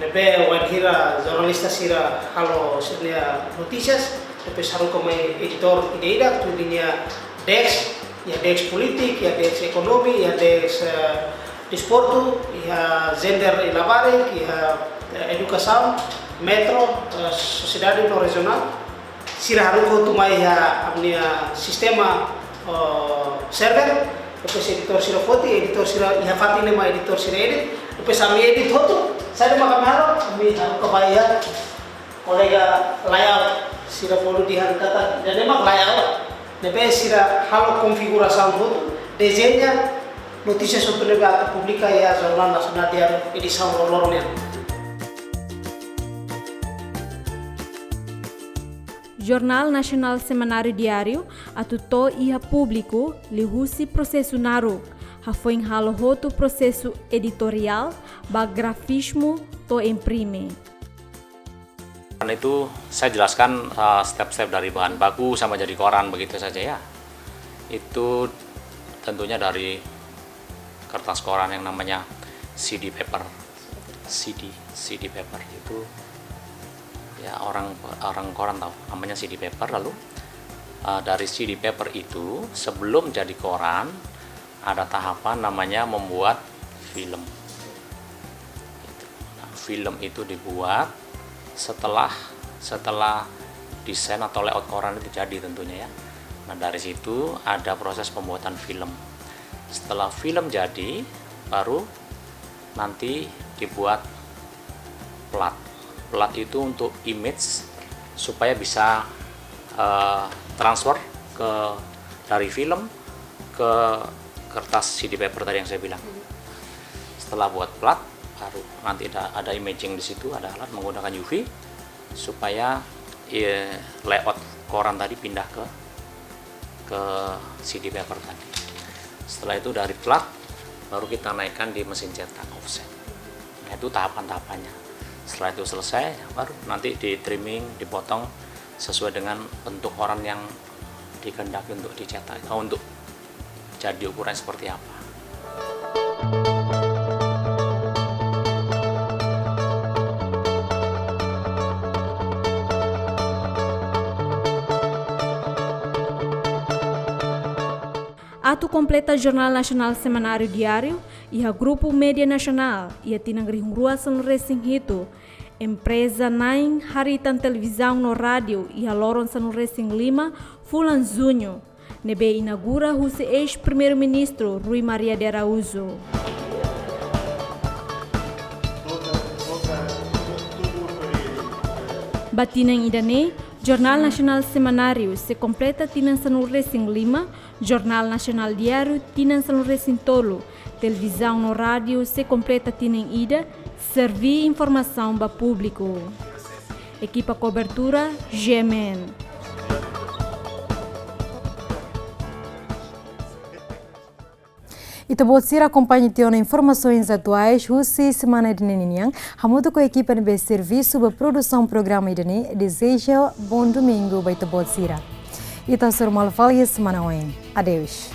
Ne'ebé wainhira jornalista sira halo sira-nia notísias, depois haruka mai editór ida-idak, tuir ninia desk, iha desk polítika, iha desk ekonomia, iha desk, eh, desportu, iha gender i labarik, iha, eh, edukasaun, metro, eh, sosiedade no rejionál. Sira haruka hotu mai iha ami-nia sistema, eh, server, depois editór sira foti, editór sira iha fatin ne'e mak editór sira edit, depois ami edit hotu, saida mak ami halo, ami haruka ba iha kolega layout, sira bolu dehan katak, ida-ne'e mak layout, ne'ebé sira halo konfigurasaun hotu, dezeña notísias hotu ne'ebé atu publika iha Jornál Nasionál Diáriu edisaun loroloron nian. Jornál Nasionál Semanáriu Diáriu atu to'o iha públiku liuhusi prosesu naruk, hafoin halo hotu prosesu editoriál, ba grafismu to'o imprime. Dan itu saya jelaskan, eh, step-step dari bahan baku sampai jadi koran begitu saja ya. Itu tentunya dari kertas koran yang namanya C D paper. C D, C D paper itu ya orang, orang koran tahu namanya C D paper. Lalu, eh, dari C D paper itu sebelum jadi koran ada tahapan namanya membuat film. Nah, film itu dibuat setelah, setelah desain atau layout koran itu jadi tentunya ya. Nah, dari situ ada proses pembuatan film. Setelah film jadi, baru nanti dibuat plat. Plat itu untuk image supaya bisa, eh, transfer ke, dari film ke kertas C D paper tadi yang saya bilang. Setelah buat plat, baru nanti ada, ada imaging di situ, ada alat menggunakan U V supaya, eh, layout koran tadi pindah ke, ke C D paper tadi. Setelah itu dari plat, baru kita naikkan di mesin cetak offset. Nah, itu tahapan-tahapannya. Setelah itu selesai, baru nanti di trimming, dipotong sesuai dengan bentuk koran yang dikehendaki untuk dicetak, eh, untuk jadi ukuran seperti apa. Atu kompleta Jornál Nasionál Semanáriu Diáriu iha grupu média nasionál iha tinan rihun rua sanulu-resin-hitu, empreza na'in haritan televizaun no rádiu iha loron sanulu-resin-lima fulan Juñu, ne'ebé inaugura husi eis-Primeiru-Ministru Rui Maria de Araújo. Ba tinan ida-ne'e, Jornál Nasionál Semanáriu sei kompleta tinan sanulu-resin-lima, Jornál Nasionál Diáriu tinan sanulu-resin-tolu, televizaun no rádiu sei kompleta tinan ida, serví informasaun ba públiku. Ekipa kobertura, G M N. Ita-boot sira akompaña tiha ona informasaun atuál husi semana ida-ne'e ninian, hamutuk ho ekipa ne'ebé servisu ba produsaun programa ida-ne'e, dezeja bom domingo ba ita-boot sira. Ita hasoru malu fali semana oin. Adeus.